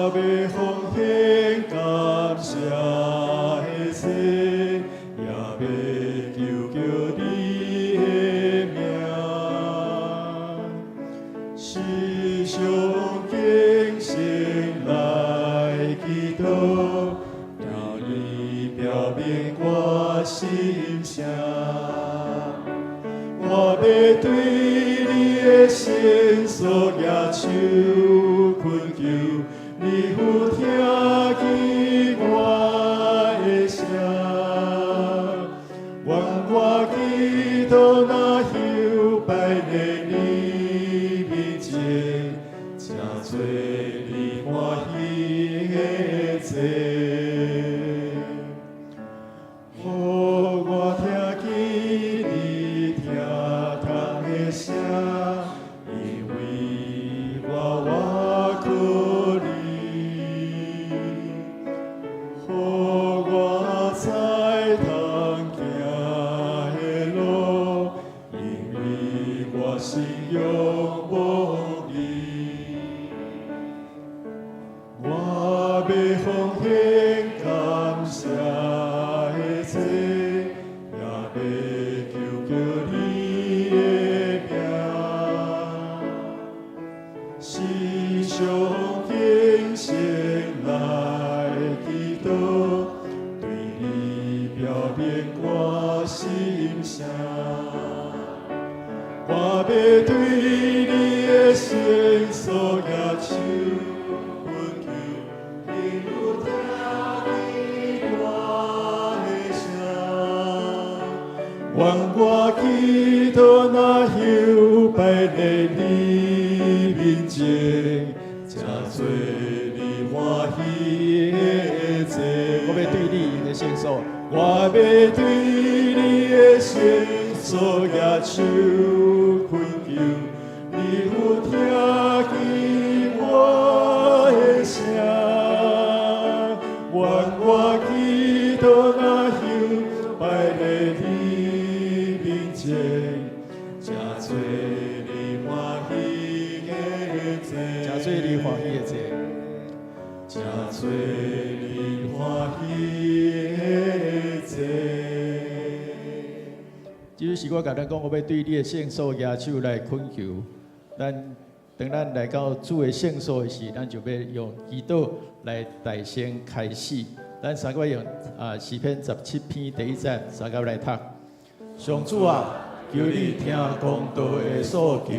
我欲奉獻感謝的祭，也欲求叫你的名，時常敬虔來祈禱，對你表明我心聲。我欲對你的聖所舉手懇求，你有聽見我的聲。願我祈禱若休擺佇你面前，成做你歡喜的祭。予我聽見你疼痛的聲，因為我倚靠你。予我知通行的路，因為我信仰望你。我欲奉獻感謝的祭，也欲求叫你的名，時常敬虔來祈禱，對你表明我心聲。我欲對你的聖所舉手懇求，你有聽見我的聲。願我祈禱若休擺佇你面前，成做你歡喜的祭。我欲對你的聖所，我欲對你的聖所舉手懇求，你有聽見我的聲。願我祈禱若休擺佇你面前，成做你歡喜的祭，成做你歡喜的祭。成做你歡喜的祭。這首詩歌共咱講，我欲對你的聖所舉手來懇求。咱當咱來到主的聖所的時，咱就欲用祈禱來代先開始。咱三個用詩篇17篇第一節，三個來讀。上主啊，求你聽公道的訴求，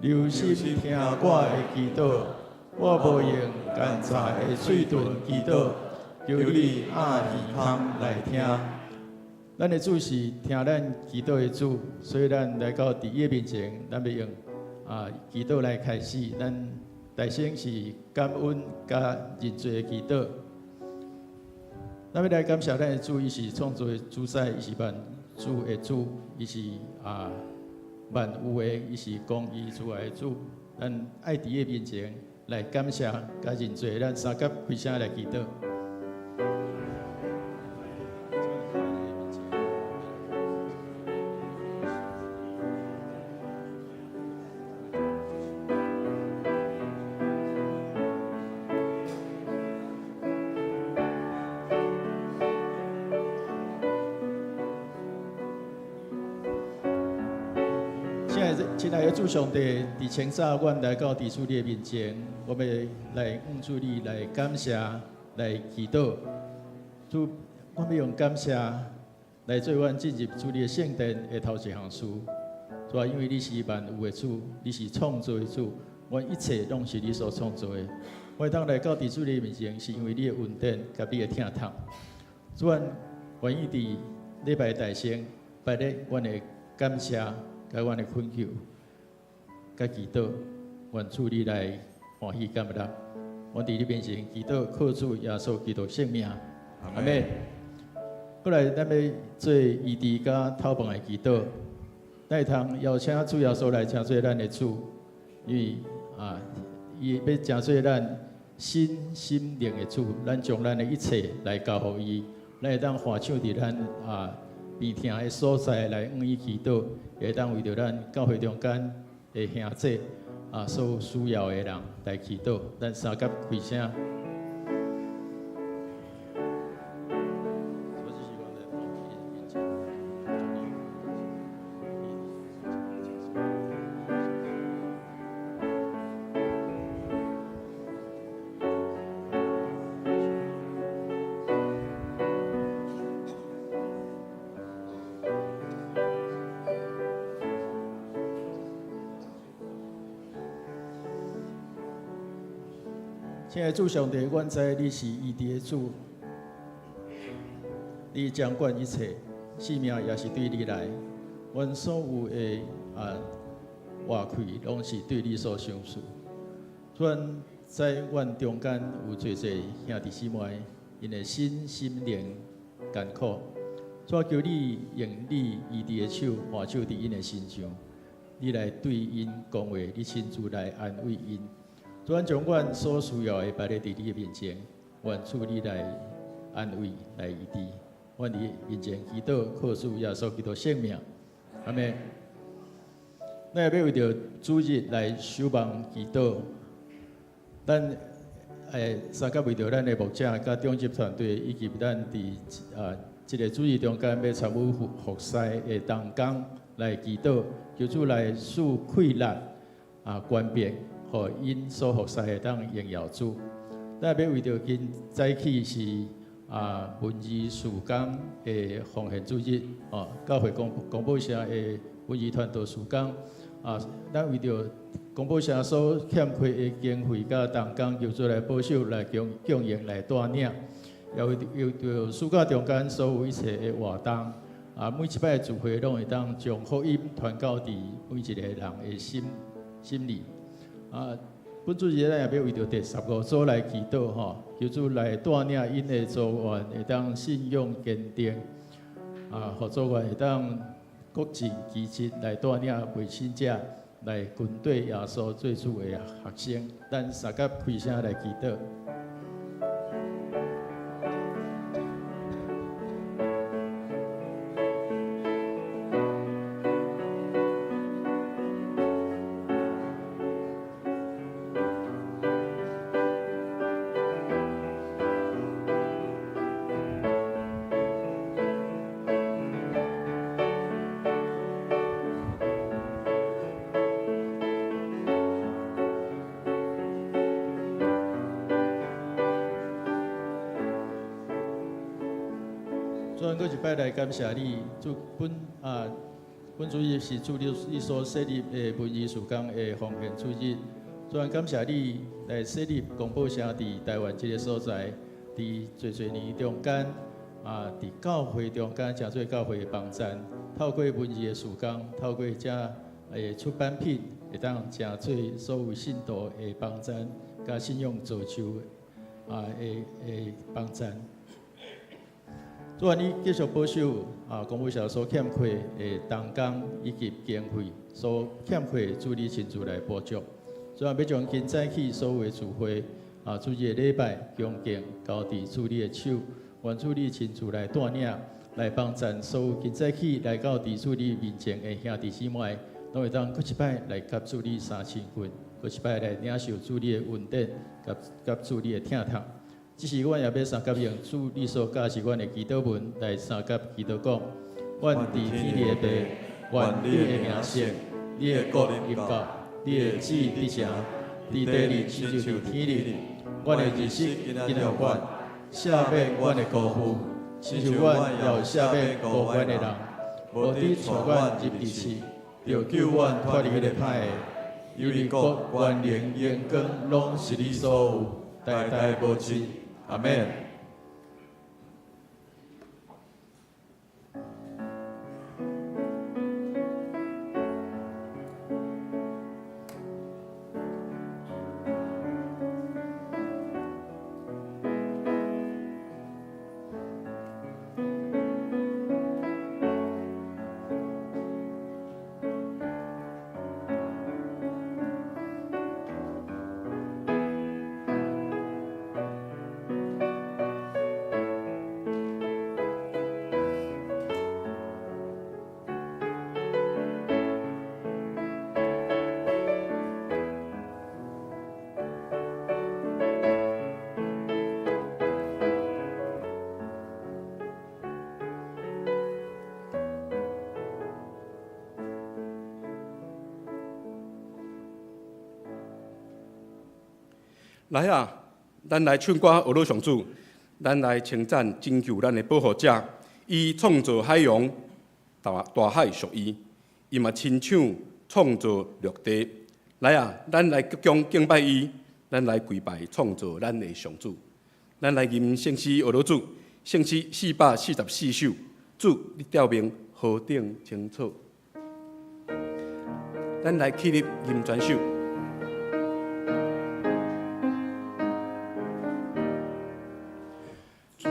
留心聽我的祈禱。我無用奸詐的喙唇祈禱，求你掩耳孔來聽。咱的主是聽咱祈禱的主，所以咱來到佇伊的面前，咱欲用祈禱來開始。咱代先是感恩佮認罪的祈禱。咱欲來感謝咱的主，伊是創造的主宰，伊是萬主的主，伊是萬有的，伊是公義慈愛的主。咱愛佇伊的面前來感謝佮認罪，咱三甲開聲來祈禱。親愛的主上帝，佇清早，阮來到佇主你的面前，我欲來向主你來感謝，來祈禱。主，我欲用感謝來做阮進入主你的聖殿的頭一項事。主啊，因為你是萬有的主，你是創造的主，阮一切攏是你所創造的。我會當來到佇主你的面前，是因為你的恩典佮你的疼痛。主，阮願意佇禮拜代先擺咧阮的感謝，佮阮的懇求，佮祈禱，願主你來歡喜感納。阮佇你面前祈禱，靠主耶穌基督聖名，阿們。過來，咱欲做醫治佮透夢的祈禱。咱會通邀請主耶穌來成做咱的主，因為伊欲成做咱身心靈的主，咱將咱的一切來交予伊，咱會當歡唱佇咱病疼的所在來向伊祈禱，會當為著咱教會中間的兄弟所有需要的人。來祈禱，咱三佮開聲。親愛的主上帝，阮知你是醫治的主，你掌管一切，性命也是對你來。阮所有的活氣，攏是對你所賞賜。阮知阮中間有濟濟兄弟姊妹，𪜶的身心靈艱苦，主求你用你醫治的手，按手佇𪜶的身上，你來對𪜶講話，你親自來安慰𪜶。主，阮將阮所需要的擺咧佇你的面前，願主你來安慰、來醫治。阮佇面前祈禱，靠主耶穌基督聖名，阿們。咱也欲為著主日來守望祈禱，咱相佮為著咱的牧者佮長執團隊，以及咱佇這个主日中間欲參與服侍的同工來祈禱，求主來賜氣力權柄，予𪜶所服侍會當榮耀主。咱欲為著今早起是文字事工的奉獻主日，哦，教會公報社的文字傳道事工，咱為著公報社所欠缺的經費佮同工，求主來保守、來供應、來帶領，也為著暑假中間所有一切的活動，每一擺聚會攏會當將福音傳到佇每一個人的心裡。本主日咱也欲為著第15組來祈禱吼，求主來帶領𪜶的組員會當信仰堅定，予組員會當各盡其職來帶領未信者來跟綴耶穌做主的學生。咱相佮開聲來祈禱。主，閣一擺來感謝你，主本主日是主你所設立的文字事工的奉獻主日。主，感謝你來設立公報社佇台灣這个所在，佇濟濟年中間，佇教會中間成做教會的幫贊，透過文字的事工，透過這的出版品，會當成做所有信徒的幫贊，佮信仰造就的幫贊。主啊，你繼續保守公報社所欠缺的同工以及經費所欠缺的，主你親自來補足。主啊，欲將今早起所有的聚會主日的禮拜恭敬交佇主你的手，願主你親自來帶領，來幫贊所有今早起來到佇主你面前的兄弟姊妹，攏會當閣一擺來佮主你相親近，閣一擺來領受主你的恩典，佮主你的疼痛。這時，阮也欲相佮用主你所教示阮的祈禱文來相佮祈禱講：阮佇天裡的父，願你的名聖，你的國臨到，你的旨意得成，佇地裡親像佇天裡。阮的日食今仔予阮，赦免阮的辜負，親像阮也有赦免辜負阮的人。無得帶阮入佇試，著救阮脫離彼个歹的。因為國、權能、榮光，攏是你所有，代代無盡。阿們。來啊，咱來唱歌學老上主，咱來稱讚拯救咱的保護者。伊創造海洋，大大海屬伊，伊嘛親手創造陸地。來啊，咱來鞠躬敬拜伊，咱來跪拜創造咱的上主。咱來吟聖詩學老主，聖詩444首。主，你照明何等清楚。咱來起立吟全首。主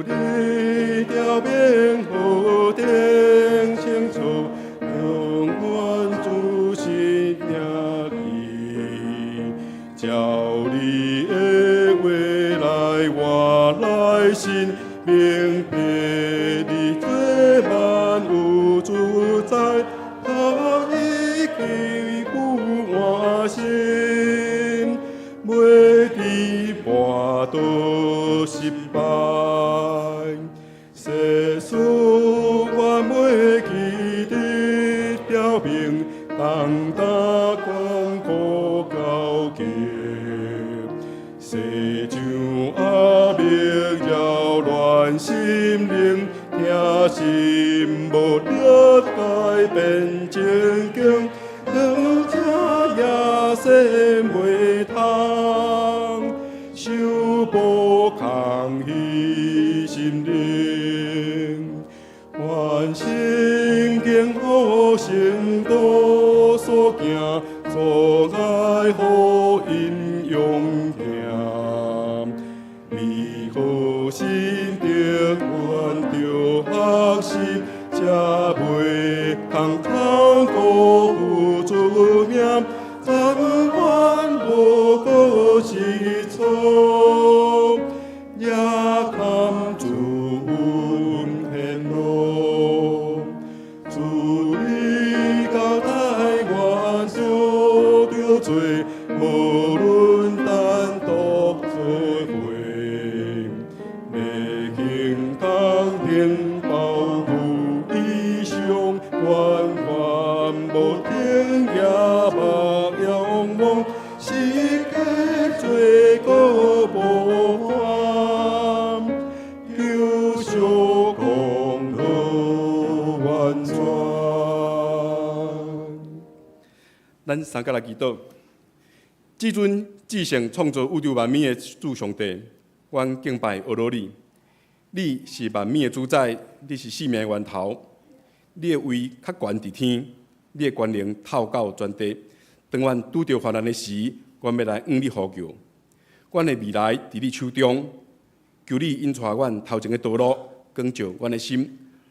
你照明何等清楚，永遠主心聽伊，照你的話來我來信，明白你做萬有主宰，他已堅固我心，袂致絆倒失敗。世事我袂記得表明，當擔艱苦交急，世上壓力擾亂心靈，疼心無力改變情景，況且野心袂通，受無空虛心靈，願聖經予聖道所行，阻礙予因勇行，美好心得阮著學習，才袂通空辜負主名，甘願無過失錯，也堪主恩顯露。主你交代阮著著做，無論單獨做伙，禮行同聽保護異象，完全無停也目仰望，時刻做個模範，救贖功勞完全。咱三個來祈禱。至尊至聖創造宇宙萬物的主上帝，阮敬拜阿羅你。你是萬物的主宰，你是生命的源頭。你的位較懸佇天，你的權能透到全地。當阮拄著患難的時，阮欲來向你呼叫。阮的未來佇你手中，求你引帶阮頭前的道路，光照阮的心，予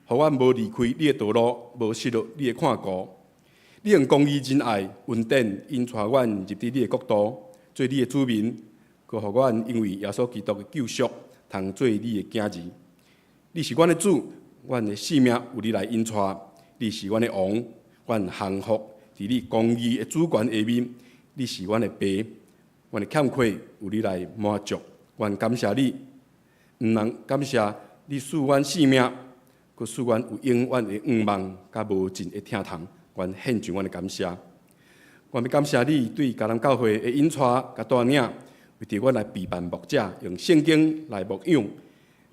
阮無離開你的道路，無失落你的看顧。你用公義仁愛恩典引帶阮入佇你的國度，做你的子民，閣予阮因為耶穌基督的救贖，通做你的囝兒。你是阮的主，阮的性命由你來引帶。你是阮的王，阮降服佇你公義的主權下面。你是阮的爸，阮的欠缺由你來滿足。阮感謝你，毋但感謝你賜阮性命，閣賜阮有永遠的願望，佮無盡的疼痛。阮獻上阮的感謝。阮欲感謝你對迦南教會的引帶佮帶領，為著阮來備辦牧者，用聖經來牧養，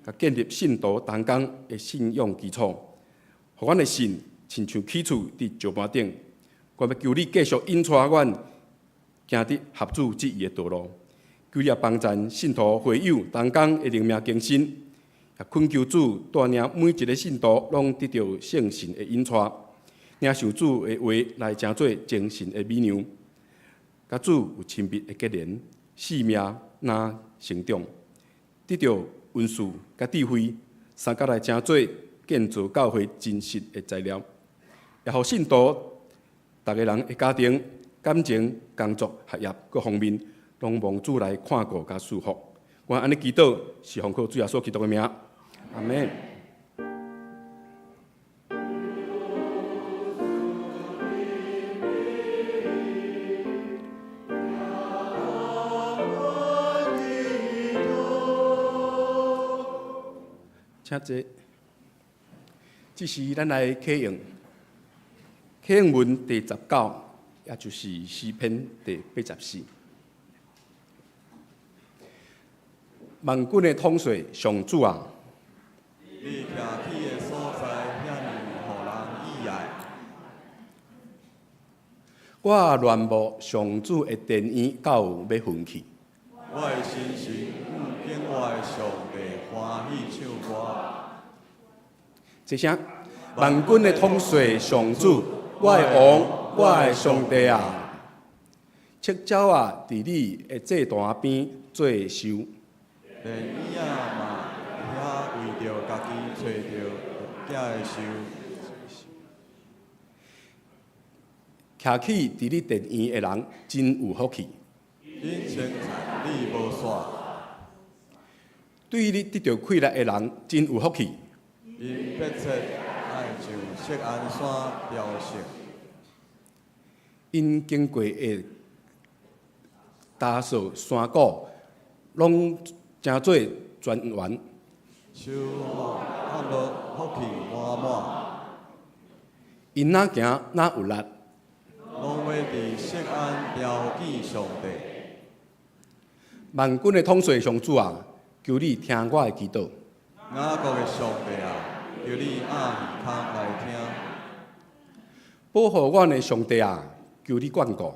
佮建立信徒同工的信仰基礎，予阮的信親像起厝佇石盤頂。阮欲求你繼續引帶阮行佇合主旨意的道路，求你也幫贊信徒會友同工的靈命更新，也懇求主帶領每一个信徒攏得著聖神的引帶，領受主的話來成做精神的美糧，佮主有親密的結連，生命若成長，得著恩賜佮智慧，相佮來成做建造教會真實的材料，也予信徒逐个人的家庭、感情、工作、學業各方面，攏蒙主來看顧佮賜福。阮按呢祈禱，是奉靠主耶穌基督的名，阿們。請坐。這時咱來啟用啟應文第19，也就是詩篇第84。萬軍的統帥上主啊！你徛起的所在遐爾予人喜愛。我戀慕上主的殿院到欲昏去。我的心神向敬我的上帝歡喜唱歌。齊聲，萬軍的統帥上主，我的王，我的上帝啊！赤鳥仔佇你的祭壇邊做岫。連燕仔嘛佇遐為著家己揣著囝的岫。徛起佇你殿院的人真有福氣。𪜶稱讚你無煞。對你得著氣力的人真有福氣。𪜶迫切愛就錫安山朝聖。𪜶經過的達索山谷，攏成做泉源。樹木福氣滿滿。𪜶若行若有力。攏欲佇錫安朝見上帝。萬軍的統帥上主啊，求你聽我的祈禱。雅各的上帝啊，求你掩耳孔來聽。保護阮的上帝啊，求你眷顧。求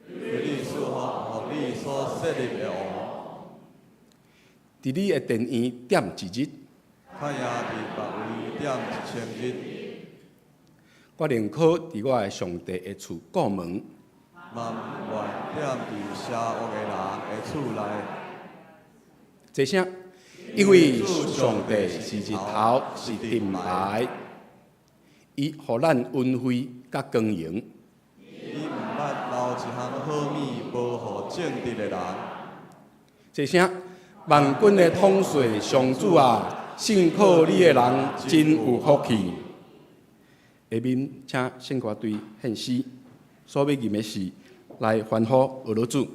你賜福予你所設立的王。佇你的殿院踮一日。較贏佇別位踮1000日。我寧可佇我的上帝的厝顧門。嘛毋願踮佇邪惡的人的厝內。齊聲，因為上帝是日頭，是盾牌，伊予咱恩惠佮光榮。伊毋捌留一項好物無予正直的人。齊聲，萬軍的統帥上主啊，信靠你的人真有福氣。下面請聖歌隊獻詩，所欲吟的是來歡呼阿羅主。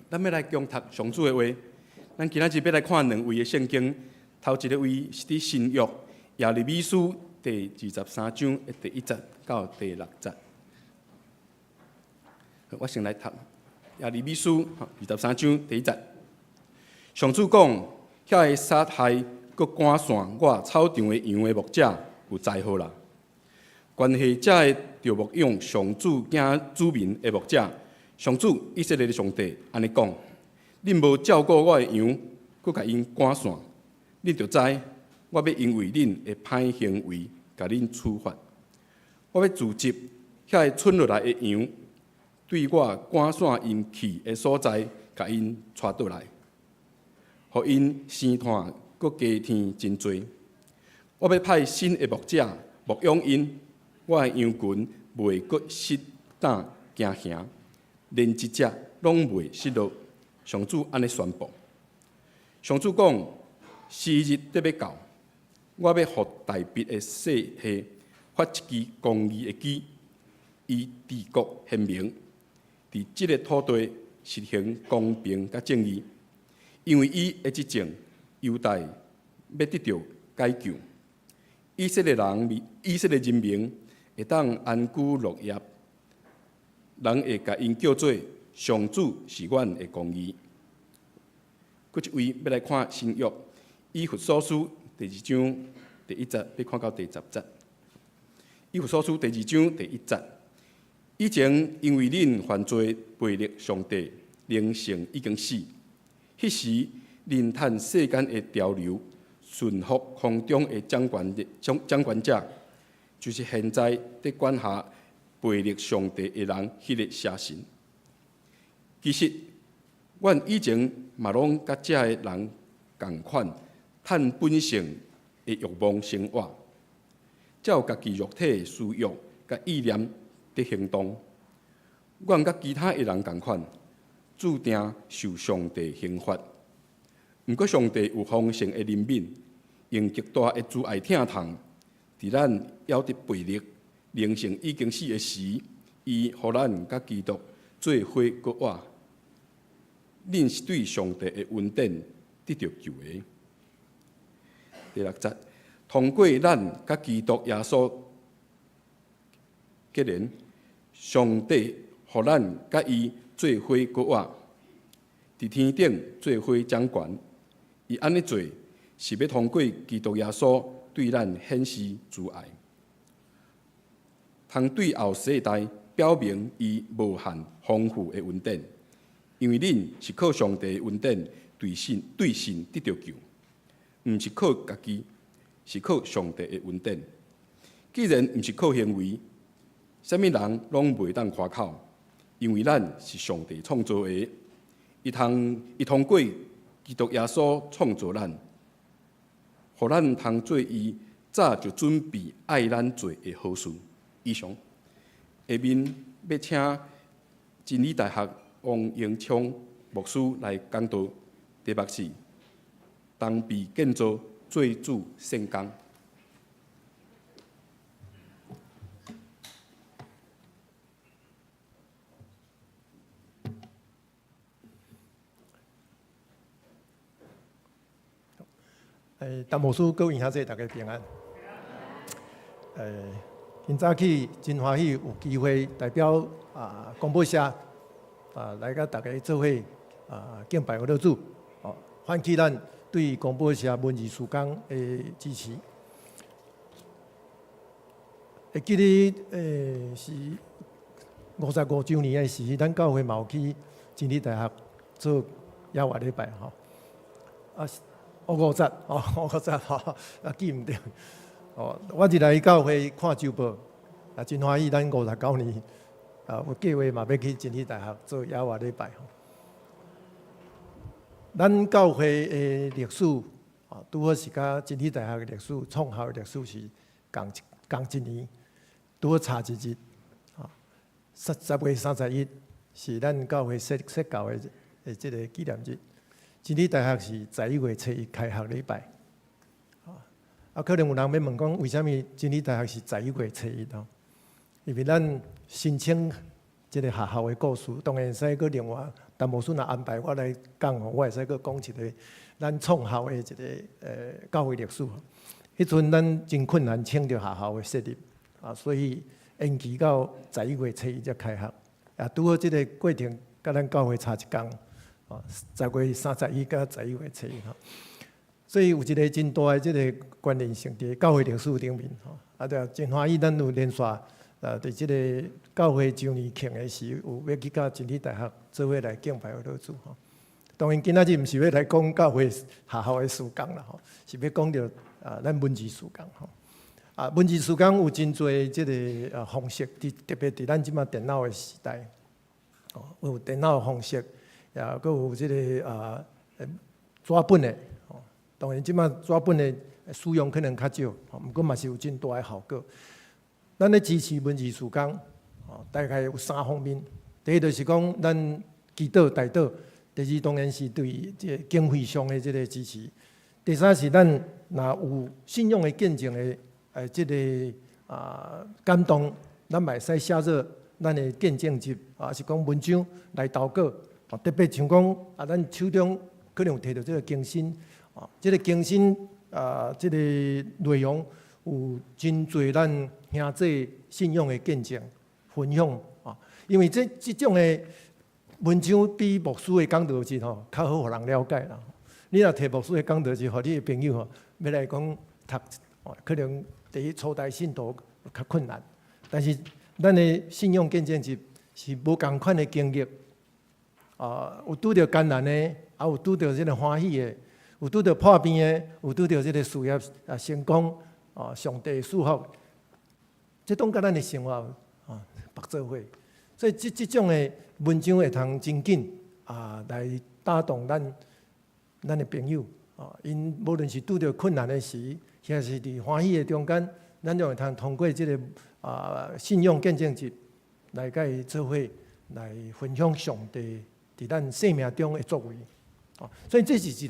咱欲來恭讀上主的話。咱今仔日欲來看兩位的聖經，頭一个位是佇新約耶利米書第二十三章的第一節到第六節。我先來讀耶利米書二十三章第一節。上主講：遐个殺害閣趕散我草場的羊的牧者有災禍啦！關係遮个著牧養上主囝子民的牧者，上主以色列的上帝按呢講：恁無照顧我的羊，閣共𪜶趕散，恁著知我欲因為恁的歹行為，共恁處罰。我欲聚集遐个賰落來的羊，對我趕散𪜶去的所在，共𪜶帶倒來，予𪜶生湠閣加添真濟。我欲派新的牧者牧養𪜶，我的羊群袂閣失膽驚惶，連一隻攏袂失落。上主按呢宣布。上主講：時日得欲到，我欲予大衛的世系發一支公義的枝，伊治國賢明，佇這个土地實行公平佮正義。因為伊的執政，猶大欲得著解救，以色列人、以色列人民會當安居樂業，人會共𪜶叫做上主是阮的公義。閣一位欲來看新約以弗所書第二章第一節，欲看到第十節。以弗所書第二章第一節，以前因為恁犯罪背逆上帝，靈性已經死。彼時恁趁世間的潮流，順服空中的掌權的掌掌權者，就是現在佇管轄背逆上帝的人，彼个邪神。其實，阮以前嘛攏佮遮个人仝款，趁本性的欲望生活，照家己肉體的私欲佮意念佇行動。阮佮其他的人仝款，注定受上帝刑罰。毋過上帝有豐盛的憐憫，用極大的慈愛疼痛，佇咱猶佇悖逆、靈性已經死的時，伊予咱佮基督做伙閣活。恁是對上帝的恩典得著救的。第六節，通過咱佮基督耶穌結連，上帝予咱佮伊做伙閣活，佇天頂做伙掌權。伊按呢做，是欲通過基督耶穌對咱顯示慈愛，通對後世代表明伊無限豐富的恩典。因為恁是靠上帝的恩典對信對信得著救，毋是靠家己，是靠上帝的恩典。既然毋是靠行為，啥物人攏袂當誇口，因為咱是上帝創造的，伊通伊通過基督耶穌創造咱，予咱通做伊早就準備愛咱做的好事。以上，下面欲請真理大學王榮昌牧師來講道，題目是“同被建造做主聖工”。陳牧師，各位兄弟，大家平安。今早起真歡喜有機會代表啊公布社啊來佮大家做伙啊敬拜我的主，哦，喚起咱對公布社文字事工的支持。會記得是55週年的時，咱教會嘛有去真理大學做野外禮拜吼。啊，哦五十，哦五十吼，啊記毋著。哦，我一來教會看週報，啊真歡喜，咱59年啊有計劃嘛欲去真理大學做野外禮拜吼。咱教會的歷史，啊拄好是佮真理大學的歷史、創校的歷史是仝仝一年，拄好差一日。啊，10月31是咱教會設設教的的這个紀念日。真理大學是11月初一開學禮拜。啊，可能有人欲問講，為啥物真理大學是十一月初一吼？因為咱申請這个學校的故事，當然會使閣另外，陳牧師若安排我來講吼，我會使閣講一个咱創校的一个教會歷史。彼陣咱真困難請著學校的設立，啊，所以延期到11月初1才開學。啊，拄好這个過程佮咱教會差一工，啊，10月31佮11月初1吼。所以有一个真大的這个關聯性佇教會歷史頂面吼。啊，對，真歡喜咱有連續佇這个教會周年慶的時，有欲去佮真理大學做伙來敬拜我主吼。當然，今仔日毋是欲來講教會學校的事工啦吼，是欲講著啊，咱文字事工吼。啊，文字事工有真濟這个方式，佇特別佇咱這馬電腦的時代，哦，有電腦的方式，也閣有這个紙本的，吼。當然，這馬紙本的使用可能較少，毋過嘛是有真大的效果。咱咧支持文字事工，哦，大概有三方面。第一就是講，咱祈禱代禱；第二當然是對這个經費上的這个支持；第三是咱若有信仰的見證的這个感動，咱嘛會使寫做咱的見證集，啊是講文章來投稿。哦，特別像講啊，咱手中可能有提著這个更新，啊，這个更新啊，這个內容有真濟咱兄弟信仰的見證分享啊，因為這種的文章比牧師的講道集吼較好予人了解啦。你若提牧師的講道集，予你的朋友吼欲來講讀，可能第一初代信徒較困難。但是咱的信仰見證集是無仝款的經歷，啊，有拄著艱難的，啊有拄著這个歡喜的，有拄著破病的，有拄著這个事業啊成功，啊上帝賜福，這攏佮咱的生活啊縛做伙，所以這種的文章會通真緊啊來打動咱的朋友啊，𪜶無論是拄著困難的時，抑是佇歡喜的中間，咱就會通通過這个信仰見證集來佮伊做伙來分享上帝佇咱生命中的作為。哦，所以這是一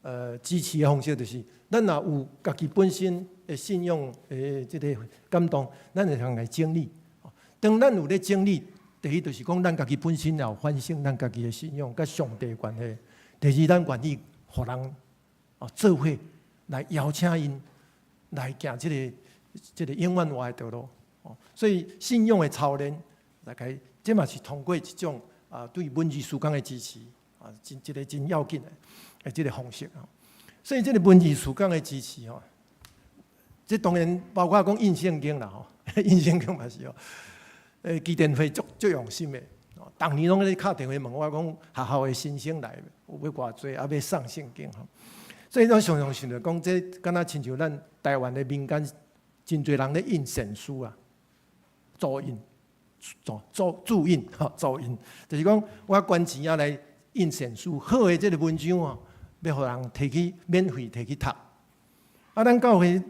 个支持的方式，就是咱若有家己本身的信仰的這个感動，咱會通來整理。當咱有咧整理，第一就是講咱家己本身也有反省咱家己的信仰佮上帝的關係。第二，咱願意予人做伙來邀請𪜶來行這个永遠活的道路。哦，所以信仰的操練，大概這嘛是通過一種對文字事工的支持啊，真一个真要緊的這个方式啊。所以這个文字事工的支持吼，這當然包括講印聖經啦吼，印聖經嘛是哦，基電會足足用心的，逐年攏咧敲電話問我講學校的新生來有欲偌濟，啊欲送聖經吼。所以我常常想著講，這敢若親像咱台灣的民間真濟人咧印善書啊，助印、助助助印吼，助印，就是講我捐錢啊來印善書，好的這个文章哦，欲予人提去免費提去讀。啊，咱教會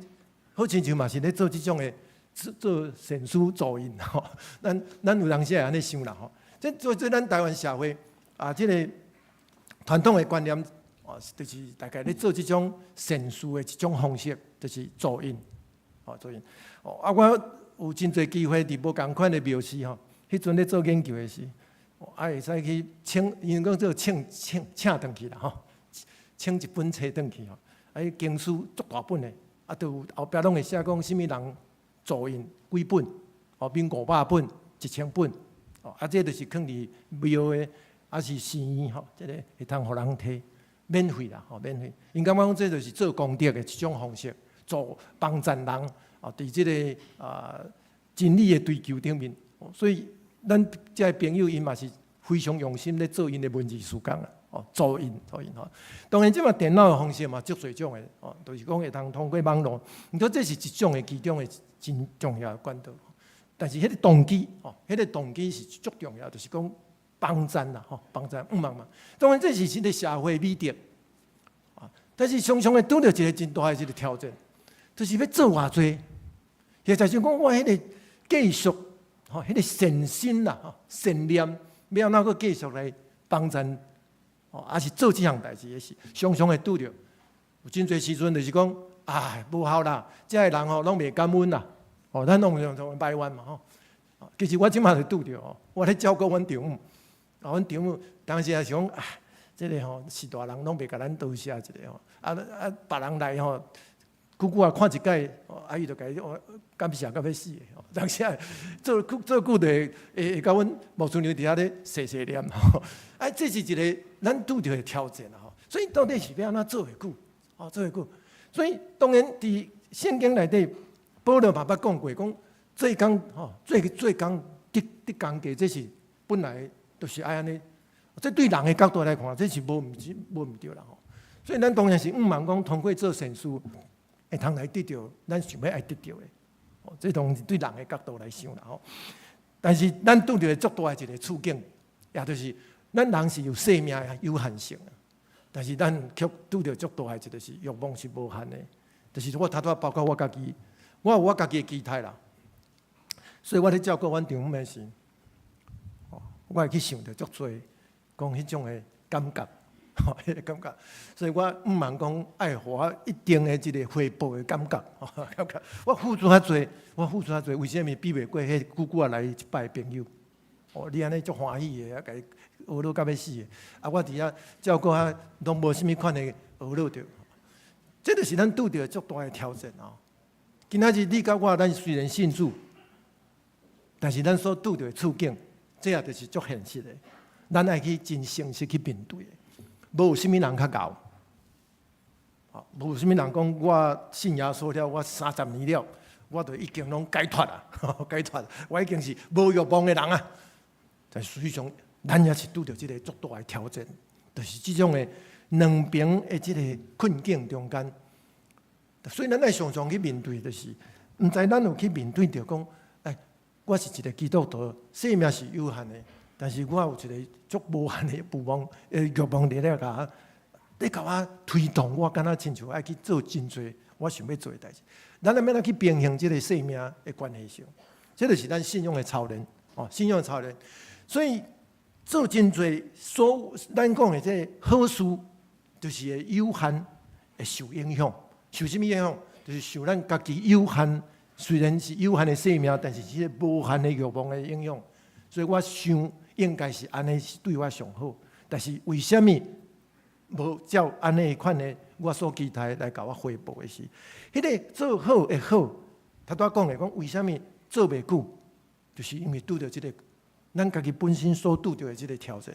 好親像嘛是咧做這種的做做善書助印吼。咱有當時會按呢想啦吼。這做這咱台灣社會啊，這个傳統的觀念哦，就是大概咧做這種善事的一種方式，就是助印，哦，助印。哦，啊，我有真濟機會佇無仝款的廟寺吼，彼陣咧做研究的時，啊，會使去請，𪜶講做請請請轉去啦吼，請一本冊轉去吼，啊，彼經書足大本的，啊，都有後壁攏會寫講啥物人助印幾本，哦，免500本、1000本，哦，啊，這就是囥佇廟的，抑是寺院吼，這个會通予人提，免費啦，吼，免費。𪜶感覺講這就是做功德的一種方式，做幫贊人啊，佇這个真理的追求頂面，所以咱這个朋友𪜶嘛是非常用心咧做𪜶的文字事工啊，哦，助印助印吼。當然，這馬電腦的方式嘛，足濟種的，哦，就是講會通通過網路。毋過這是一種的其中的真重要的管道。但是彼个動機，哦，彼个動機是足重要，就是講幫贊啦，吼，幫贊毋茫嘛。當然，這是一個社會美德，啊，但是常常會拄著一个真大的一个挑戰，就是欲做偌濟，或者是講我彼个繼續，吼，彼个善心啦，吼，善念，欲按怎閣繼續來幫贊，哦，抑是做這項代誌的時，常常會拄著。有真濟時陣就是講，唉，無效啦，這个人吼攏袂感恩啦，哦，咱攏常常埋怨嘛，吼。其實我這馬就拄著哦，我咧照顧阮丈母，啊，阮丈母當時也是講啊，這個吼是大人攏袂共咱多謝一下吼，啊啊別人來吼，久久啊看一擺，啊伊就共伊感謝到欲死的吼。當時啊做久做久就會會會共阮牧師娘佇遐咧細細念吼。啊，這是一個咱拄著的挑戰啊吼。所以到底是欲按怎做會久？哦，做會久。所以當然佇聖經內底，保羅嘛捌講過，講做工吼，做做工得得工價，這是本來就是愛按呢。這對人的角度來看，這是無毋是無毋對啦吼。所以咱當然是向望講，通過做善事，會通來得著咱想欲愛得著的。哦，這當然是對人的角度來想啦吼。但是咱拄著足大的一個處境，也就是咱人是有生命的有限性，但是咱卻拄著足大的一個是欲望是無限的。就是我頭拄仔包括我家己，我有我家己的期待啦。所以我咧照顧阮丈母的時，我會去想著足濟，講彼種的感覺，吼，彼個感覺。所以我向望講愛予我一定的這個回報的感覺，感覺。我付出較濟，我付出較濟，為啥物比袂過彼久久仔來一擺的朋友？哦，你按呢足歡喜的，啊，共伊呵咾甲欲死的，啊，我佇遐照顧啊，攏無啥物款的呵咾著。這就是咱拄著足大的挑戰哦。今仔日你佮我，咱雖然信主，但是咱所拄著的處境，這也就是足現實的。咱愛去真誠實去面對的。無有啥物人較𠢕，無有啥物人講我信耶穌了，我30年了，我就已經攏解脫啊，解脫，我已經是無欲望的人啊。但實際上，咱也是拄著這個足大的挑戰，就是這種的兩邊的這個困境中間。所以咱愛常常去面對，就是毋知咱有去面對著講，哎，我是一個基督徒，生命是有限的，但是我有一個足無限的欲望，欲望佇咧共咧共我推動我，敢若親像愛去做真濟我想欲做的代誌。咱欲按怎去平衡這個生命的關係上，這就是咱信仰的操練，哦，信仰的操練。所以做真濟所咱講的這個好事，就是會有限，會受影響。受啥物影響？就是受咱家己有限，雖然是有限的生命，但是這個無限的欲望的影響。所以我想應該是按呢是對我上好。但是為啥物無照按呢款的我所期待來共我回報的是，彼個做好的好，頭拄仔講的講為啥物做袂久，就是因為拄著這個咱家己本身所拄著的這個挑戰。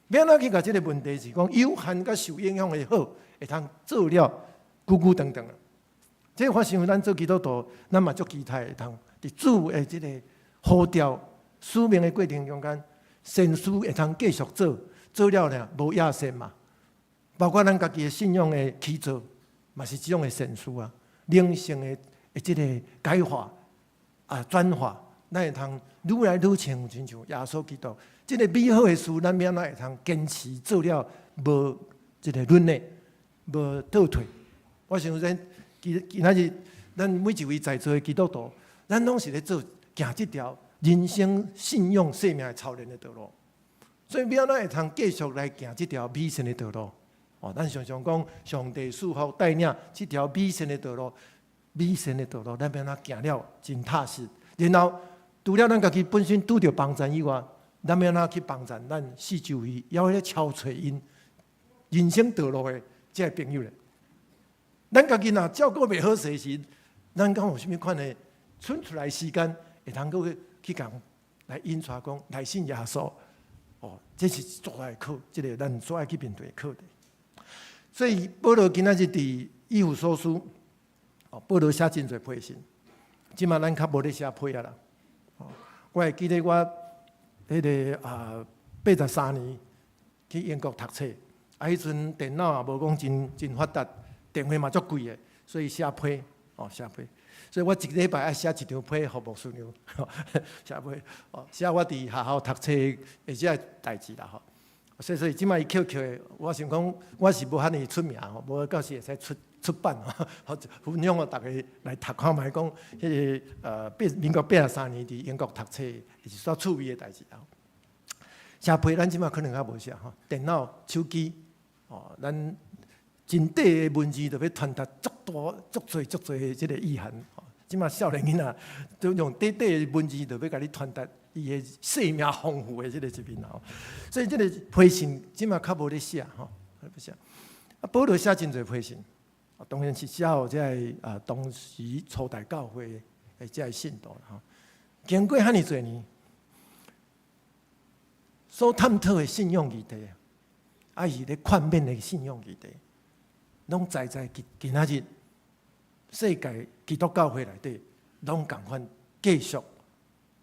欲按怎去共這個問題是講有限佮受影響的好，會通做了久久長長啊。這個發生咱做基督徒，咱嘛足期待會通佇主的這個呼召使命的過程中間，善事會通繼續做，做了呢無野心嘛。包括咱家己的信仰的起造，嘛是這種的善事啊。靈性的的這個改化啊轉化，咱會通愈來愈像親像耶穌基督。這個美好的事，咱欲按怎會通堅持做了無這個軟的，無倒退。我想咱今今仔日，咱每一位在座的基督徒，咱攏是咧做行這條人生信仰生命的操練的道路。所以，欲按怎會通繼續來行這條美善的道路？哦，咱常常講上帝賜福帶領這條美善的道路，美善的道路，咱欲按怎行了真踏實。然後，除了咱家己本身拄著幫贊以外，咱欲按怎去幫贊咱四周圍，猶咧敲揣𪜶人生道路的這个朋友咧？咱家己若照顧袂好勢時，咱敢有啥物款的伸出來時間，會通閣去共來引帶講來信耶穌？哦，這是足大的課，這個咱所愛去面對的課題。所以保羅今仔日佇以弗所書，哦，保羅寫真濟批信，這馬咱較無咧寫批啊啦。哦，我會記得我彼個啊83年去英國讀冊，啊，彼陣電腦也無講真真發達，電費嘛足貴的，所以寫批，哦，寫批。所以我一禮拜愛寫一張批予牧師娘，寫批，哦，寫我佇學校讀冊的這个代誌啦吼。所以這擺伊扣扣的，我想講我是無遐爾出名吼，無到時會使出出版吼，分享予逐家來讀看覓講，彼個民國83年佇英國讀冊是煞趣味的代誌啦。寫批咱這擺可能較無寫吼，電腦、手機，哦，咱真短的文字就欲傳達足大、足濟、足濟的這個意涵。這馬少年囡仔都用短短的文字就欲共你傳達伊的生命豐富的這個一面吼。所以這個批信這馬較無咧寫吼，無寫。啊，保羅寫真濟批信，啊，當然是寫予這个啊當時初代教會的這个信徒吼。經過遐爾濟年，所探討的信仰議題，啊是咧勸勉的信仰議題，攏在在今今仔日世界基督教會內底，攏仝款繼續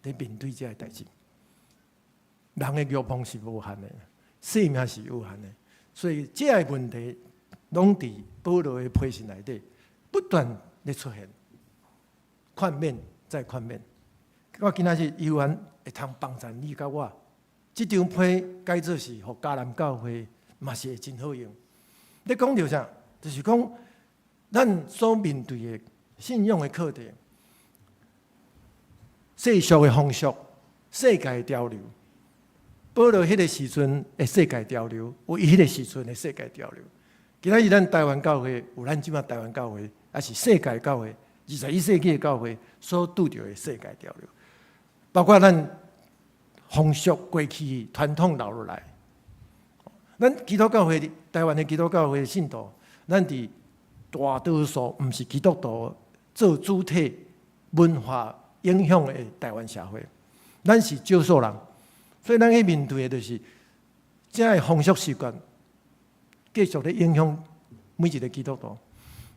咧面對這个代誌。人的欲望是無限的，生命是有限的，所以這个問題攏佇保羅的批信內底不斷咧出現，勸勉再勸勉。我今仔日猶原會通幫助你佮我，這張批改做是予迦南教會嘛是會真好用。咧講著啥？就是講咱所面對的信仰的課題、世俗的風俗、世界的潮流。保羅彼個時陣的世界潮流，有伊彼個時陣的世界潮流。今仔日咱台灣教會有咱這馬台灣教會，抑是世界教會，21世紀的教會所拄著的世界潮流，包括咱風俗過去傳統留落來。咱基督教會，台灣的基督教會信徒，咱佇大多數毋是基督徒做主體文化影響的台灣社會，咱是少數人。所以咱去面對的就是這个風俗習慣繼續咧影響每一個基督徒。